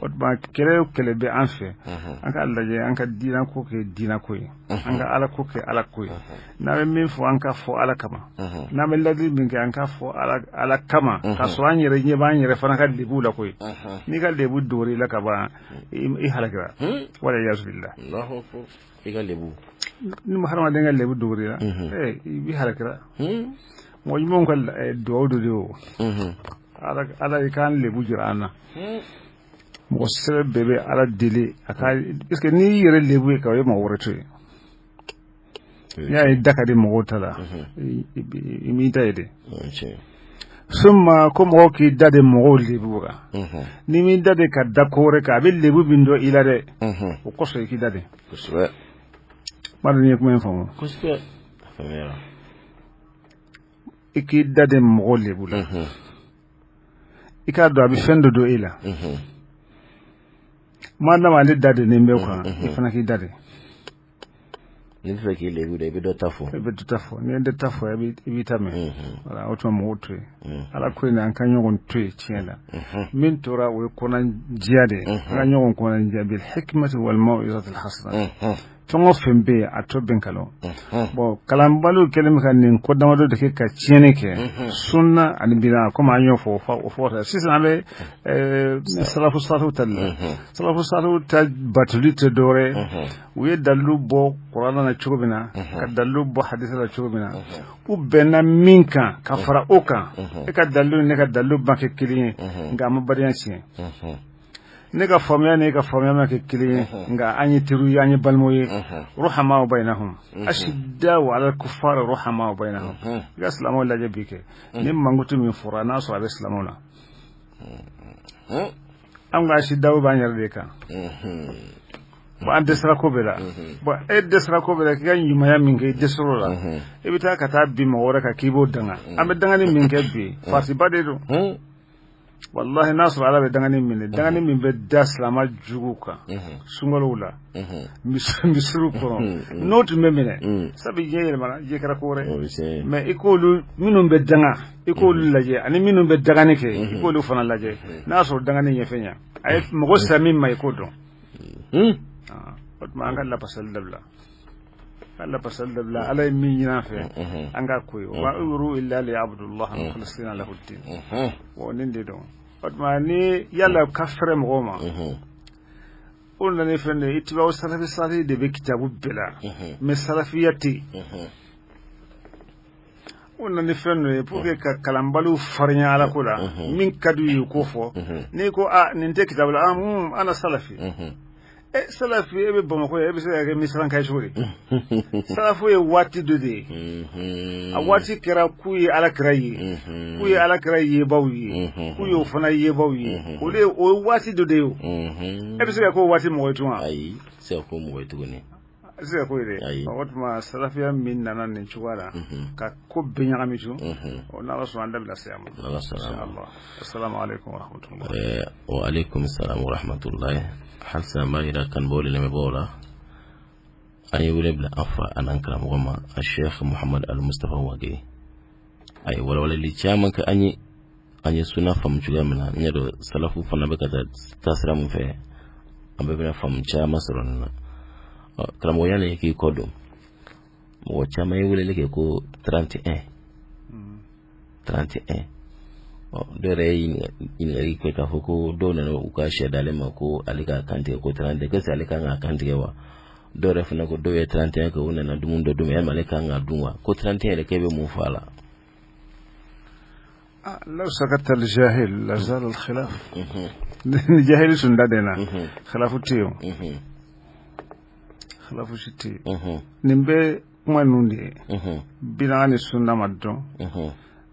O tuma kɛlɛ o kɛlɛ bɛ an fɛ, an k'a lajɛ an ka diinɛ ko kɛ diinɛ ko ye, an ka Ala ko kɛ Ala ko ye. N'an bɛ min fɔ, an ka fɔ Ala kama. N'an bɛ ladili min kɛ, an ka fɔ Ala kama, k'a sɔrɔ an yɛrɛ ɲɛ b'an yɛrɛ fana ka lebu la koyi. N'i ka lebu dogora i la ka ban, i halakira, wala yasubillah. I ka lebu. Ni hadamaden ka lebu dogora i la, i b'i halakira. Mɔgɔ ɲumanw ka dugawu dɔ de o: Ala, i k'an lebu jira an na. Mɔgɔ sɛbɛ bɛɛ bɛ Ala deli a ka, parce que n'i y'i yɛrɛ lebu ye ka o ye mɔgɔ wɛrɛ to yen, n'i y'a ye da ka di mɔgɔw ta la, i m'i ta ye dɛ. Suma ko mɔgɔw k'i da de mɔgɔw lebu kan, n'i m'i da de ka da ko wɛrɛ kan, a bɛ lebu min dɔn i la dɛ, o kosɔn i k'i da de. M'a dɔn n'i ye kuma in faamu. I k'i da de mɔgɔ lebu la, i k'a dɔn a bɛ fɛn dɔ don e la. Maa dama ale da dennen bɛ kan, i fana k'i da de. N'i bɛ fɛ k'i lebu da, i bɛ dɔ ta fɔ. I bɛ dɔ ta fɔ. N'i ye dɔ ta fɔ, i b'i ta mɛn. Wala, o tuma mɔgɔw to yen. Ala ko in na, an ka ɲɔgɔn to yen tiɲɛ la. Min tora, o ye kɔnɔnajɛya de ye. An ka ɲɔgɔn kɔnɔnajɛya bil hikmati wal maw'izati al hasana. Fɛn o fɛn bɛ yen, a tɔ bɛn kalon. Bon, kalanbaliw kɛlen bɛ ka nin ko damadɔ de kɛ ka tiɲɛni kɛ sunna ani bida, komi an y'o fɔ o fɔ. Sisan an bɛ salafu salihu ta de la. Salafu salihu ta batoli tɛ dɔwɛrɛ ye, u ye dalilu bɔ kuranɛ na cogo min na, ka dalilu bɔ hadisa la cogo min na, u bɛnna min kan ka fara o kan. E ka dalilu ni ne ka dalilu ma kɛ kelen ye, nka a ma badenya tiɲɛ. Ne ka faamuya ni e ka faamuya ma kɛ kelen ye, nka an ye teriw ye, an ye balimaw ye. Ruhama bainahum, ashiddau ala kuffar, ruhama bainahum. I ka silamɛw lajɛ bi kɛ, ni mankutu min fɔra, n'a sɔrɔ a bɛ silamɛw na, an ka ashiddau b'an yɛrɛ de kan. Bon, an dɛsɛra ko bɛɛ la. Bon, e dɛsɛra ko bɛɛ la, k'i ka ɲumanya min kɛ, i dɛsɛr'o la, i bɛ taa ka taa bin mɔgɔ wɛrɛ kan k'i b'o danga. An bɛ dangani min kɛ bi, faratiba de don. Wallahi, n'a sɔrɔ Ala bɛ dangani minɛ, dangani min bɛ da silama jugu kan sunkalow la, misiriw kɔnɔ, n'o tun bɛ minɛ, sabu diɲɛ yɛlɛmana, diɲɛ kɛra ko wɛrɛ. Mais i k'olu minnu bɛ danga, i k'olu lajɛ, ani minnu bɛ dangani kɛ, i k'olu fana lajɛ. N'a y'a sɔrɔ dangani ɲɛfɛ ɲa a ye mɔgɔ sera min ma, i k'o dɔn. O tuma an ka lapasali dabila, ka lapasali dabila. Ala ye min ɲini an fɛ, an k'a ko ye. Wa ma umiru illa liya'budullaha mukhlisina lahu ddin. Bon, nin de don. O tuma ni yala ka fɛrɛ mɔgɔw ma, o nana ni fɛn de ye. Itibaw salafi salihi de bɛ kitabu bɛɛ la, mais salafiya tɛ yen. O nana ni fɛn dɔ ye pour que ka kalanbaliw farinya Ala ko la. Min ka d'u ye, u k'o fɔ. N'i ko a nin tɛ kitabu la, ah ana salafi. E salafi, e bɛ Bamakɔ ye, e bɛ se ka kɛ Misiranka ye cogo di? Salafu ye waati dɔ de ye. A waati kɛra k'u ye Ala kira ye, k'u ye Ala kira yebaw ye, k'u y'o fana yebaw ye. O de o ye waati dɔ de ye. O e bɛ se ka k'o waati mɔgɔ ye tun wa? Ayi, se ka k'o mɔgɔ ye tuguni. A se ka k'o ye dɛ. O tuma salafiya min nana nin cogoya la ka ko bɛɛ ɲagami tun, o n'Ala sɔnna, an da bɛna se a ma. Ala sɔnna. Inshallah. Assalamu alaikum wa rahmatullah. Wa alaikum salam wa rahmatullahi. Halisa an b'a yira kanubaaw ni lamɛnbaaw la, an ye wele bila an fa an'an karamɔgɔ ma, a Sheikh Muhammad Al Mustafa Wage. A ye walawalali caman kɛ an ye, an ye suna faamu cogoya min na. N y'a dɔn salafu fana bɛ ka taa taasira min fɛ, an bɛɛ bɛna faamu caman sɔrɔ nin na. Karamɔgɔ, yanni k'i kɔ don, mɔgɔ caman ye weleli kɛ ko 31 31. Dɔw yɛrɛ ye ɲininkali kɛ k'a fɔ ko dɔw nana u ka sɛ d'ale ma ko ale k'a kantigɛ ko 31, ko ale kan k'a kantigɛ wa? Dɔw yɛrɛ fana ko dɔw ye 31 kɛ, u nana dumuni dɔ d'u ma, yalima ale kan k'a dun wa? Ko 31 yɛrɛ, k'e bɛ mun fɔ a la? لو سكت الجاهل لزال الخلاف. Ni jahili tun da na, khilafu tɛ yen, khilafu si tɛ yen. Nin bɛ kuma ninnu de ye, bida ni sunna ma dɔn,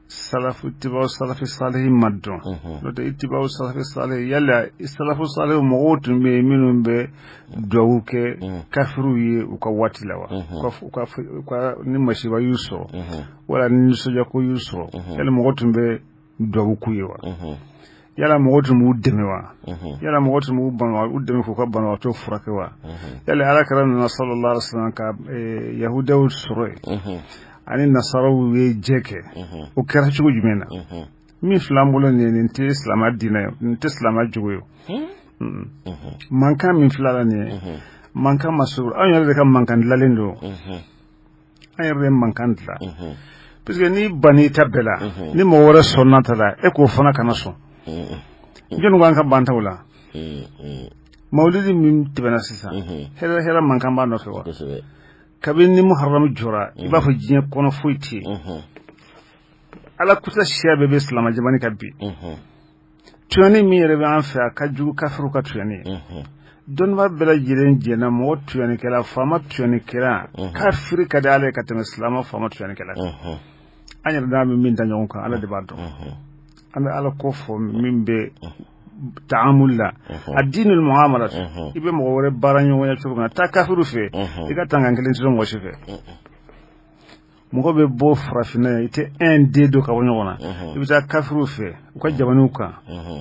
salafu itibaw salafi salihi ma dɔn. N'o tɛ, itibaw salafi salihi, yala salafu salihi mɔgɔw tun bɛ yen minnu bɛ duwawu kɛ kafiriw ye u ka waati la wa? U ka ni masiba y'u sɔrɔ wala ni nisɔndiyako y'u sɔrɔ, yala mɔgɔ tun bɛ duwawu k'u ye wa? Yala mɔgɔ tun b'u dɛmɛ wa? Yala mɔgɔ tun b'u u dɛmɛ k'u ka banabaatɔ furakɛ wa? Yala Ala kira nana sallallahu alaihi wasallam ka yahudaw sɔrɔ yen ani nasaraw ye jɛ kɛ, o kɛra cogo jumɛn na? Min filɛ an bolo nin ye, nin tɛ silamɛ diinɛ ye, nin tɛ silamɛ jogo ye. Mankan min filɛ la nin ye, mankan ma sɔrɔ, anw yɛrɛ de ka mankan dilanlen don. An yɛrɛ de mankan dilan, parce que n'i banna ta bɛɛ la, ni mɔgɔ wɛrɛ sɔnna ta la, e k'o fana kana sɔn. Jɔnni ko an ka ban taw la? Mawulidi min tɛmɛna sisan, hɛrɛ hɛrɛ mankan b'a nɔfɛ wa? Kabini ni muharram jɔra, i b'a fɔ diɲɛ kɔnɔ foyi tɛ yen. Ala kuta siya bɛɛ bɛ silamɛ jamana kan bi. Tuyani min yɛrɛ bɛ an fɛ, a ka jugu kafiriw ka tuyani ye. Dɔnnibaa bɛɛ lajɛlen jɛnna, mɔgɔ tuyanikɛla, faama tuyanikɛla, kafiri ka di Ala ye ka tɛmɛ silamɛ faama tuyanikɛla kan. An yɛrɛ n'a bɛ min da ɲɔgɔn kan, Ala de b'a dɔn. An bɛ Ala ko fɔ min bɛ taamul la, a diinul muamala, i bɛ mɔgɔ wɛrɛ baara ɲɔgɔnya cogo min na, taa kafiriw fɛ, i ka tangan kelen tɛ mɔgɔ si fɛ. Mɔgɔ bɛ bɔ farafinna yan, i tɛ un deux dɔn ka bɔ ɲɔgɔn na, i bɛ taa kafiriw fɛ u ka jamanaw kan,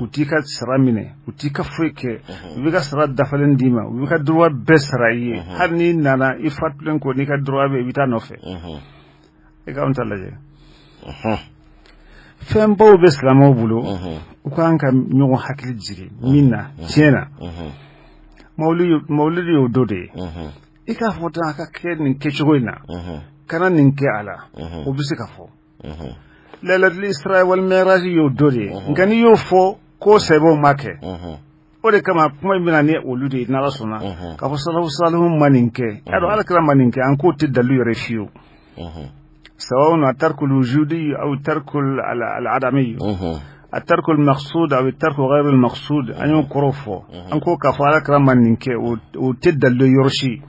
u t'i ka sara minɛ, u t'i ka foyi kɛ, u b'i ka sara dafalen d'i ma, u b'i ka droit bɛɛ sara i ye. Hali n'i nana i fatulen kɔ, n'i ka droit bɛ, i bɛ taa nɔfɛ. I ka anw ta lajɛ, fɛnbaw bɛ silamɛw bolo, u kan ka ɲɔgɔn hakili jigin min na tiɲɛ na. Mawuludi y'o dɔ de ye. I k'a fɔ tan, a ka kɛ nin kɛcogo in na, kana nin kɛ a la, o bɛ se ka fɔ. Lailatul Isra wal Mi'raj y'o dɔ de ye. Nka n'i y'o fɔ ko sɛbɛnw ma kɛ, o de kama kuma in bɛna ni olu de ye, n'Ala sɔnna, k'a fɔ salafu salihu ma nin kɛ, y'a dɔn Ala kira ma nin kɛ, an k'o tɛ dalilu yɛrɛ fiyewu. سواء الترك الوجودي أو الترك العدمي، الترك المقصود أو الترك غير المقصود، an y'o kɔrɔ fɔ. An ko k'a fɔ Ala kira ma nin kɛ, o tɛ dalilu yɔrɔ si.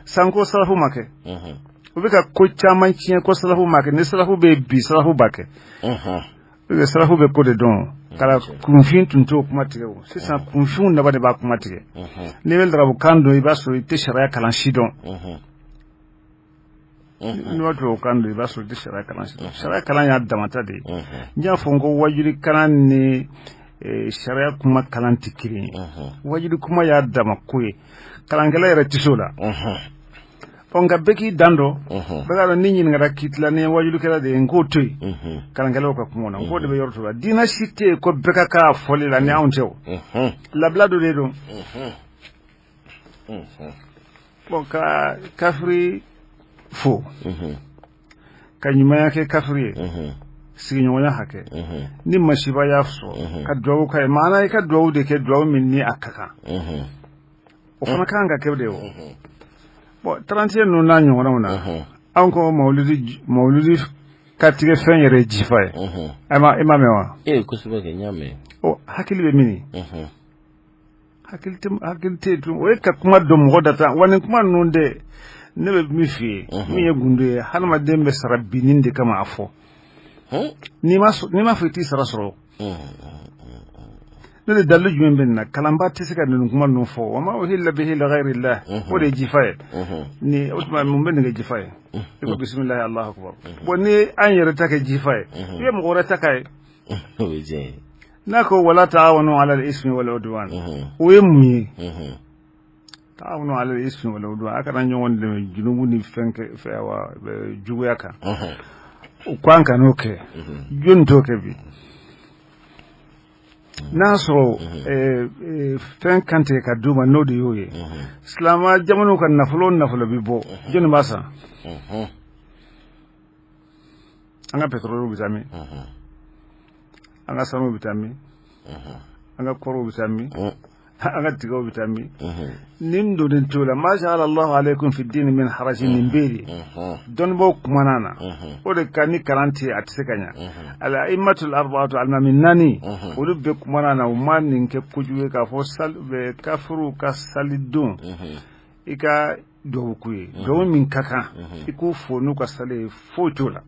Sanko salafu ma kɛ, u bɛ ka ko caman tiɲɛ ko salafu ma kɛ. Ni salafu bɛ bi, salafu b'a kɛ. Salafu bɛ ko de dɔn. Kala kunfin tun t'o kuma tigɛ. O sisan kunfinw naba de b'a kuma tigɛ. N'i bɛ larabukan dɔn, i b'a sɔrɔ i tɛ sariya kalan si dɔn. N'i b'a tubabukan dɔn, i b'a sɔrɔ i tɛ sariya kalan si dɔn. Sariya kalan y'a damata de ye. N y'a fɔ n ko wajuli kalan ni sariya kuma kalan tɛ kelen ye. Wajuli kuma y'a dama ko ye, kalankɛla yɛrɛ tɛ s'o la. Ɔ, nka bɛɛ k'i dan dɔn, bɛɛ k'a dɔn ni ɲininkara k'i tila ni ye wajulikɛla de ye, n k'o to yen kalankɛlaw ka kuma na. N k'o de bɛ yɔrɔ to la. Diinɛ si tɛ yen ko bɛɛ ka k'a fɔli la ni anw tɛ. O labila dɔ de don. Bon, ka kafiri fo, ka ɲumanya kɛ kafiri ye, sigiɲɔgɔnya hakɛ, ni masiba y'a sɔrɔ, ka duwawu k'a ye. Maana i ka duwawu de kɛ, duwawu min ni a ka kan, o fana ka kan ka kɛ de. O bon, 31 ninnu n'a ɲɔgɔnnaw na, anw ko mawuludi ka tigɛ fɛn yɛrɛ ye jifa ye. E ma mɛn wa? Ee, kosɛbɛ kɛ, n y'a mɛn. Ɔ, hakili bɛ min? Hakili tɛ, hakili tɛ tun. O ye ka kuma don mɔgɔ da tan wa. Nin kuma ninnu de, ne bɛ min f'i ye, min ye gundo ye, hadamaden bɛ sara binni de kama a fɔ. N'i ma fɔ, i t'i sara sɔrɔ. Ne de dalilu jumɛn bɛ nin na? Kalanba tɛ se ka nin kuma ninnu fɔ. Wa ma uhilla bihi li ghayrillah, o de ye jifa ye. Ni o tuma, mun bɛ nin kɛ jifa ye? I ko bisimilahi, Allahu akbar. Bon, ni an yɛrɛ ta kɛ jifa ye, i bɛ mɔgɔ wɛrɛ ta k'a ye. O ye tiɲɛ ye. N'a ko wala ta'awanu ala al-ismi wal udwan, o ye mun ye? Ta'awanu ala al-ismi wal udwan, a kana ɲɔgɔn dɛmɛ junubu ni fɛn kɛ fɛ wa juguya kan. O ko an kan'o kɛ. Jɔnni t'o kɛ bi? N'a sɔrɔ fɛn kan tigɛ ka d'u ma, n'o de y'o ye. Silamɛ jamanaw ka nafolo o nafolo bɛ bɔ, jɔnni b'a san? An ka pétrole bɛ taa min? An ka sanu bɛ taa min? An ka kɔrɔw bɛ taa min? An ka tigaw bɛ taa min? Nin donnen t'o la. Ma ja'ala Allahu alaykum fi dini min haraji, nin bɛ de dɔnnibaw kumana na. O de ka ni kalan tɛ, a tɛ se ka ɲa. Al a'immatul arba'atu, alimami naani, olu bɛɛ kumana na. U ma nin kɛ kojugu ye k'a fɔ kafiriw ka salidon, i ka duwawu k'u ye, duwawu min ka kan i k'o fɔ n'u ka sali ye, foyi t'o la.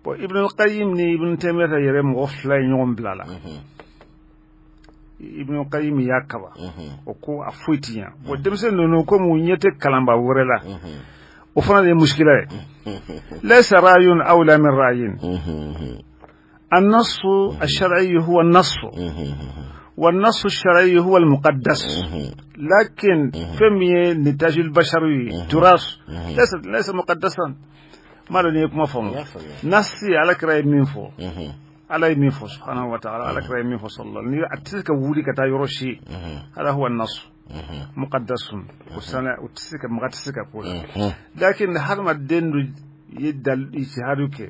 Bon, Ibn Qayyim ni Ibn Taymiyyah yɛrɛ, mɔgɔ fila ye ɲɔgɔn bila la. Ibn Qayyim y'a kaba, o ko a foyi ti ɲa. Bon, denmisɛn ninnu, komi u ɲɛ tɛ kalanba wɛrɛ la, o fana de ye muskila ye. Laysa ra'yun awla min ra'yin. النص الشرعي هو النص، والنص الشرعي هو المقدس، لكن فم نتاج البشري تراث ليس مقدسا. ما لن يكون مفهوم نصي على كراي من فو على من فو سبحانه وتعالى، على كراي من فو صلى الله عليه وسلم. أتسك ولي كتا يروشي، هذا هو النص مقدس وسنة وتسك مقدسك. لكن هذا ما الدين ye ijtihadu kɛ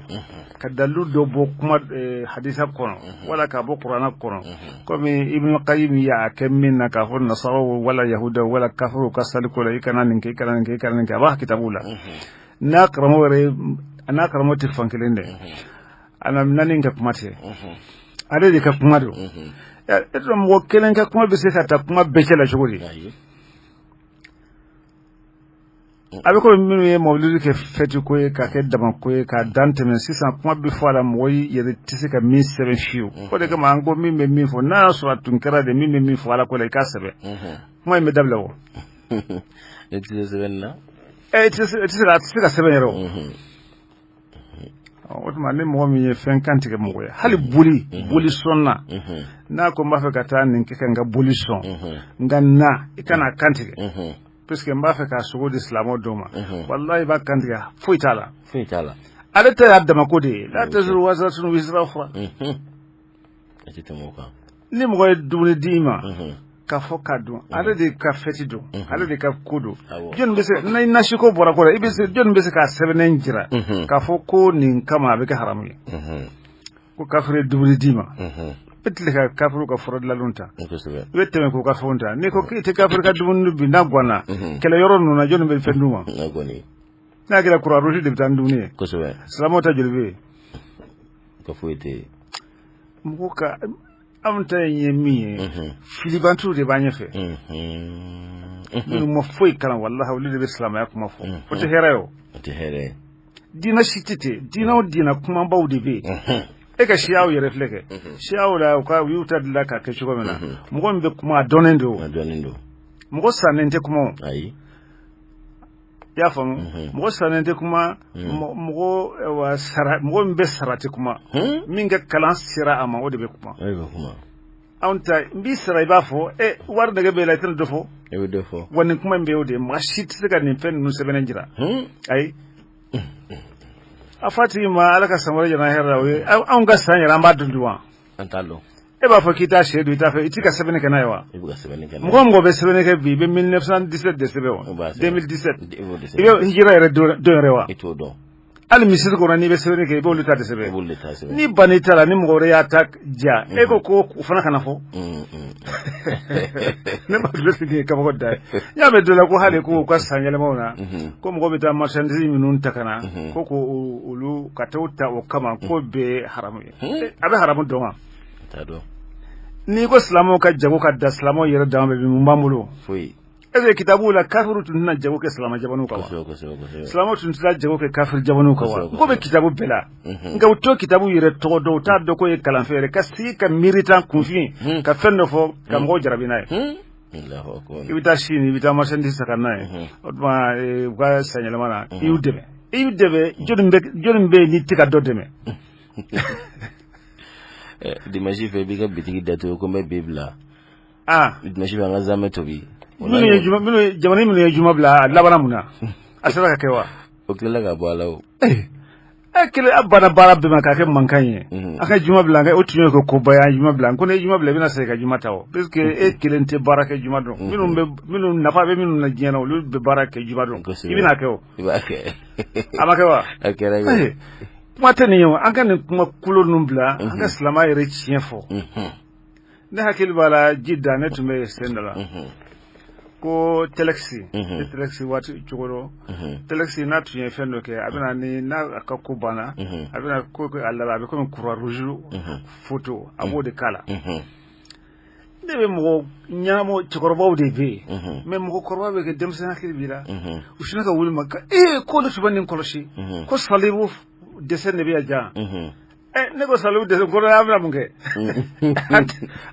ka dalilu dɔ bɔ kuma hadisa kɔnɔ wala ka bɔ kuranɛ kɔnɔ, komi Ibn Qayyim y'a kɛ min na, k'a fɔ nasaraw wala yahudaw wala kafiriw ka saliko la, i kana nin kɛ, i kana nin kɛ, i kana nin kɛ, a b'a kitabu la. N'a karamɔgɔ yɛrɛ, a n'a karamɔgɔ tɛ fan kelen dɛ. A na naani ka kuma tɛ, ale de ka kuma don. E dɔn, mɔgɔ kelen ka kuma bɛ se ka taa kuma bɛɛ cɛ la cogo di? A bɛ komi minnu ye mawuludi kɛ fɛti ko ye, ka kɛ damako ye, k'a dan tɛmɛ. Sisan kuma bɛ fɔ a la, mɔgɔ yɛrɛ tɛ se ka min sɛbɛn fiyewu. O de kama an ko min bɛ min fɔ, n'a y'a sɔrɔ a tun kɛra de, min bɛ min fɔ Ala ko la, i k'a sɛbɛn, kuma in bɛ dabila o. Ne tɛ se sɛbɛnni na. E tɛ se ka, a tɛ se ka sɛbɛn yɛrɛ o. O tuma ni mɔgɔ min ye fɛn kantigɛ mɔgɔ ye, hali boli boli sɔn na, n'a ko n b'a fɛ ka taa nin kɛ ka n ka boli sɔn, nka na i kana kantigɛ, puisque n b'a fɛ k'a sogo di silamɛw dɔw ma, walahi i b'a kantigɛ, foyi t'a la. Foyi t'a la. Ale ta y'a damako de ye, la taziru waziratun wizra ukhra. A tɛ tɛmɛ o kan. Ni mɔgɔ ye dumuni di i ma k'a fɔ k'a dun, ale de ka fɛti don, ale de ka ko don. Jɔnni bɛ se, ni nasiko bɔra ko la, i bɛ se, jɔnni bɛ se k'a sɛbɛnnen jira k'a fɔ ko nin kama a bɛ kɛ haramu ye, ko kafiri ye dumuni d'i ma? I bɛ tile ka kafiriw ka fura dilanlenw ta, i bɛ tɛmɛ k'u ka fɛnw ta. N'i ko k'i tɛ kafiri ka dumuni dun bi, n'a ganna kɛlɛ yɔrɔ ninnu na, jɔnni bɛ fɛn d'u ma? N'a kɛra Croix Rouge de bɛ taa ni dumuni ye, silamɛw ta joli bɛ yen? Ka foyi tɛ yen. Mɔgɔ ka anw ta in ye min ye, filibantuw de b'an ɲɛfɛ, minnu ma foyi kalan, walahi olu de bɛ silamɛya kuma fɔ. O tɛ hɛrɛ ye o. O tɛ hɛrɛ ye. Diinɛ si tɛ ten. Diinɛ o diinɛ, kumabaw de bɛ yen. E ka siyaw yɛrɛ filɛ kɛ, siyaw la, u ka u y'u ta dilan k'a kɛ cogo min na, mɔgɔ min bɛ kuma, a dɔnnen don. A dɔnnen don. Mɔgɔ sannen tɛ kuma o. Ayi. I y'a faamu, mɔgɔ sannen tɛ kuma, mɔgɔ wa sara, mɔgɔ min bɛ sara tɛ kuma, min ka kalan sera a ma, o de bɛ kuma. O de bɛ kuma. Anw ta, n b'i sara, i b'a fɔ e wari nege b'e la, i tɛna dɔ fɔ. I bɛ dɔ fɔ. Wa nin kuma in bɛ o de ye, maa si tɛ se ka nin fɛn ninnu sɛbɛnnen jira. Ayi, a fɔ a tigi ma Ala ka san wɛrɛ jira hɛrɛ la. O ye anw ka san yɛrɛ, an b'a dun wa? An t'a dɔn. E b'a fɔ k'i t'a sɛ dun, i t'a fɛ, i t'i ka sɛbɛnni kɛ n'a ye wa? I bɛ ka sɛbɛnni kɛ n'a ye. Mɔgɔ o mɔgɔ bɛ sɛbɛnni kɛ bi, i bɛ 1917 de sɛbɛn wa? 2017. I bɛ hijira yɛrɛ don yɛrɛ wa? I t'o dɔn. Hali misiri kɔnɔ, n'i bɛ sɛbɛnni kɛ, i b'olu ta de sɛbɛn. I b'olu de ta sɛbɛn. N'i bann'i ta la, ni mɔgɔ wɛrɛ y'a ta ja, e ko ko o fana kana fɔ. Ne ma deli nin ye kabako da ye. N y'a mɛn dɔ la ko hali ko u ka san yɛlɛmaw na, ko mɔgɔ bɛ taa marchandise minnu ta ka na, ko ko olu ka t'o ta o kama, k'o bɛɛ ye haramu ye. A bɛ haramu dɔn wa? T'a dɔn. N'i ko silamɛw ka jago ka da silamɛw yɛrɛ dama bɛ, mun b'an bolo? Foyi. Est-ce que kitabuw la, kafiriw tun tɛna jago kɛ silamɛ jamanaw kan wa? Silamɛw tun tɛna jago kɛ kafiri jamanaw kan wa? Ko bɛ kitabu bɛɛ la, nka u to kitabu yɛrɛ tɔgɔ dɔn, u t'a dɔn k'o ye kalanfɛn yɛrɛ, ka sigi ka miiri tan kunfin ka fɛn dɔ fɔ ka mɔgɔw jarabi n'a ye. I bɛ taa Chine, i bɛ taa marchandise ta ka n'a ye, o tuma u ka san yɛlɛma na, i y'u dɛmɛ, i y'u dɛmɛ. Jɔnni bɛ yen n'i tɛ ka dɔ dɛmɛ? Dimanche fɛ, i b'i ka bitigi datugu ko n bɛ bi bila. Ah. Dimanche fɛ, an ka zamɛ tobi. Minnu ye juma, minnu ye jamana minnu ye juma bila, a labanna mun na? A sera ka kɛ wa? O tilala ka bɔ a la o. E kelen, a banna baara bɛɛ ma k'a kɛ mankan ye. A ka juma bila, o tun ye ko koba ye. An juma bila, ko ne ye juma bila, i bɛna segin ka juma ta o, puisque e kelen tɛ baara kɛ juma don. Minnu bɛ, minnu nafa bɛ minnu na diɲɛ na, olu bɛ baara kɛ juma don. I bɛna kɛ o. I b'a kɛ. A ma kɛ wa? A kɛra kɛ. Kuma tɛ nin ye o. An ka nin kuma kulo ninnu bila, an ka silamɛya yɛrɛ tiɲɛ fɔ. Ne hakili b'a la, Jida, ne tun bɛ sen dɔ la ko tɛlɛkisi ni tɛlɛkisi waati cogo dɔ, tɛlɛkisi n'a tun ye fɛn dɔ kɛ, a bɛna ni n'a ka ko banna, a bɛna ko a laban, a bɛ komi croix rouge photo, a b'o de k'a la. Ne bɛ mɔgɔ ɲɛnamɔ, cɛkɔrɔbaw de bɛ yen, mais mɔgɔkɔrɔba bɛ kɛ denmisɛnnin hakili b'i la, u sinna ka wuli ma ee k'olu tun bɛ nin kɔlɔsi ko salibu dessin de bɛ yan jan. Ne ko salibu dessin kɔrɔ, an bɛna mun kɛ?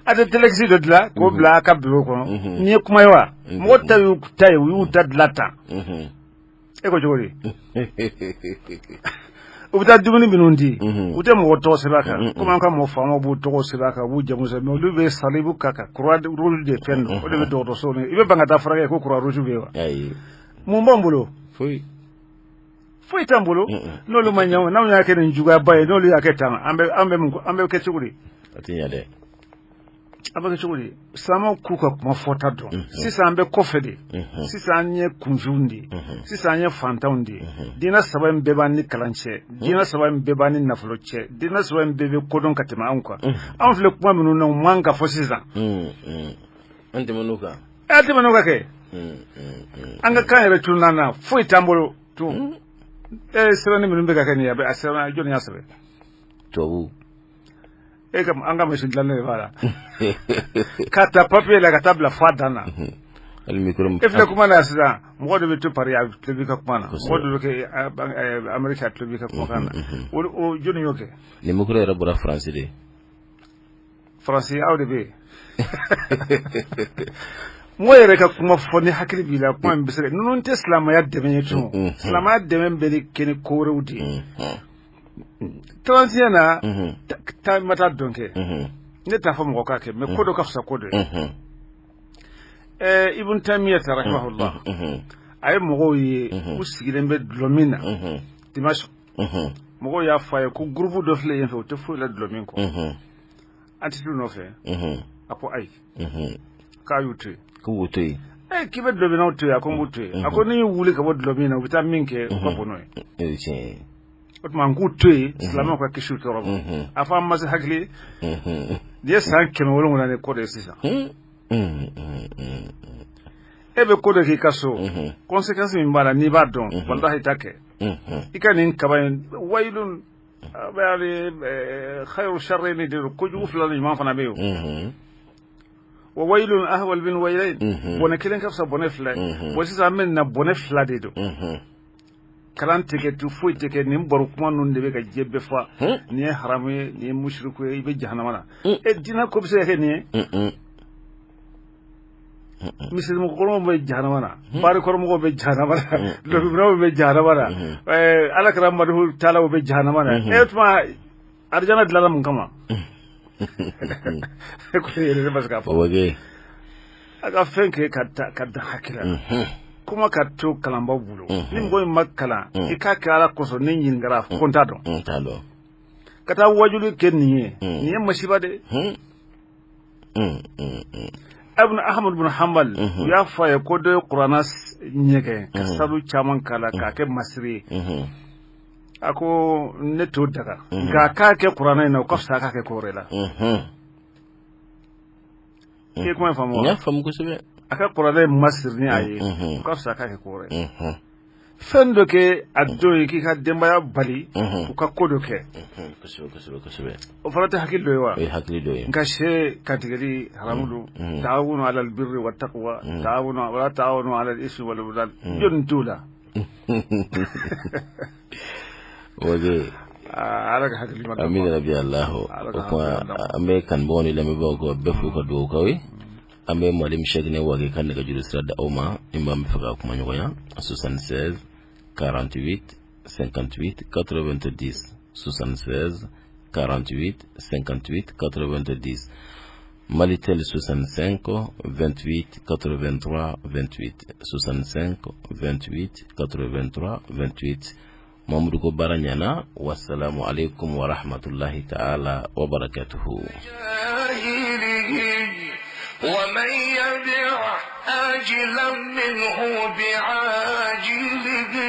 A tɛ tɛlɛkisi dɔ dilan k'o bila a ka biro kɔnɔ? Nin ye kuma ye wa? Mɔgɔ ta y'u ta ye, u y'u ta dilan tan. E ko cogo di? U bɛ taa dumuni minnu di, u tɛ mɔgɔ tɔgɔ sɛbɛn a kan, komi an ka mɔgɔ faamaw b'u tɔgɔ sɛbɛn a kan, u b'u jamu sɛbɛn, mais olu bɛ salibu k'a kan, croix rouge de fɛn don, o de bɛ dɔgɔtɔrɔso ni i bɛ ban ka taa furakɛ ko croix rouge bɛ yen wa? Mun b'an bolo? Foyi. Foyi t'an bolo. N'olu ma ɲɛ, n'anw y'a kɛ nin juguyaba ye, n'olu y'a kɛ tan, an bɛ an bɛ mun, an bɛ kɛ cogo di? A tɛ ɲɛ dɛ. An bɛ kɛ cogo di? Silamɛw k'u ka kuma fɔta dɔn. Sisan an bɛ kɔfɛ de, sisan an ye kunfinw de ye, sisan an ye fantanw de ye. Diinɛ saba in bɛɛ b'an ni kalan cɛ, diinɛ saba in bɛɛ b'an ni nafolo cɛ, diinɛ saba in bɛɛ bɛ kodɔn ka tɛmɛ anw kan. Anw filɛ kuma minnu na, u man ka fɔ sisan. An tɛmɛn'o kan. An tɛmɛn'o kan kɛ. An ka kan yɛrɛ tununna na, foyi t'an bolo tun. E sɛbɛnni minnu bɛ ka kɛ nin ye, a bɛ a sɛbɛn, jɔnni y'a sɛbɛn? Tubabu. E ka an ka machine dilannen de b'a la, ka taa papier la ka taa bila f'a dan na. Hali micro. E filɛ kuma na sisan, mɔgɔ dɔ bɛ to Paris, a tulo b'i ka kuma na, mɔgɔ dɔ bɛ kɛ Amérique, a tulo b'i ka kumakan na. O jɔnni y'o kɛ? Nin micro yɛrɛ bɔra France de. Faransi, aw de bɛ yen. Mɔgɔ yɛrɛ ka kuma fɔ ni hakili b'i la, kuma in bɛ se ka ninnu tɛ silamɛya dɛmɛ ye tun. Silamɛya dɛmɛ bɛ ni kɛ ni ko wɛrɛw de ye. 31 na, taa ma taa dɔn kɛ. Ne t'a fɔ mɔgɔ k'a kɛ, mais ko dɔ ka fisa ko dɔ ye. Ibn Taymiyyah rahimahullah, a ye mɔgɔw ye u sigilen bɛ dulɔ min na Dimash. Mɔgɔw y'a fɔ a ye ko groupe dɔ filɛ yen fɛ, u tɛ foyi la dulɔ min kɔ, an tɛ t'u nɔfɛ. A ko ayi, k'a y'u to yen. K'u b'u to yen. K'i bɛ dulɔminnaw to yen? A ko n b'u to yen. A ko n'i y'u wuli ka bɔ dulɔ min na, u bɛ taa min kɛ, u ka bon n'o ye. O ye tiɲɛ ye. O tuma n k'u to yen, silamɛw ka kisi u tɔɔrɔ ma. A fɔ an ma se hakili nin ye san 700 ni kɔ de ye sisan. E bɛ ko dɔ k'i ka so, conséquence min b'a la, n'i b'a dɔn, walahi i t'a kɛ. I ka nin kaba in, wayilun bɛ khayru sharrayni de don, kojugu fila ni ɲuman fana bɛ yen o. Wa waylun ahwal min waylayn, bɔnɛ kelen ka fisa bɔnɛ fila ye. Bon, sisan an bɛ na bɔnɛ fila de don. Kalan tɛ kɛ tu, foyi tɛ kɛ. Nin baro kuma ninnu de bɛ ka diɲɛ bɛɛ fa. Nin ye haramu ye, nin ye musiriku ye, i bɛ jahanama na. E diinɛ ko bɛ se ka kɛ nin ye? Misirimɔgɔkɔrɔw bɛ jahanama na, barikɔrɔmɔgɔw bɛ jahanama na, dulɔkiminnaw bɛ jahanama na, ala kɛra madihu taalaw bɛ jahanama na. E tuma arijana dilanna mun kama? E ko yɛrɛ ne ma se k'a fɔ. A ka fɛn kɛ ka dan hakili la. Kuma ka to kalanbaw bolo. Ni mɔgɔ in ma kalan, i k'a kɛ ala kosɔn. Ni ɲininkara ko n t'a dɔn, ka taa wajuli kɛ nin ye, nin ye masiba de. Ibn Ahmad bin Hanbal, u y'a fɔ a ye ko dɔ ye kuranna ɲɛgɛn ka sanu caman k'a la k'a kɛ masiri ye. A ko ne t'o daga, nka a k'a kɛ kuranna in na, o ka fisa a k'a kɛ ko wɛrɛ la. I ye kuma in faamu wa? N y'a faamu kosɛbɛ. A ka kuranɛ in masiri ni a ye, o ka fisa a k'a kɛ ko wɛrɛ ye. Fɛn dɔ kɛ a don ye k'i ka denbaya bali u ka ko dɔ kɛ. Kosɛbɛ, kosɛbɛ, kosɛbɛ. O fana tɛ hakili dɔ ye wa? O ye hakili dɔ ye. Nka sɛ kantigɛli haramu don. Taawunu alal birri wa taqwa, taawunu wala taawunu alal ismi wal udwan, jɔnni t'o la? Oke. Ala ka hakili ɲuman. Amin rabi Allah. O kuma, an bɛ kanubagaw ni lamɛnbagaw kɔ bɛɛ fo ka dugawu k'aw ye. An bɛ Mwalimu Cheickna Wague ka nɛgɛjuru sira di aw ma, ni maa min bɛ fɛ ka kuma ɲɔgɔnya: 76 48 58 90, 76 48 58 90. Malitel 65 28 83 28, 65 28 83 28. Mamudu ko baara ɲɛna. Wasalamu alaikum wa rahmatullahi ta'ala wa barakatuhu. ومن يبع آجلا منه بعاجله.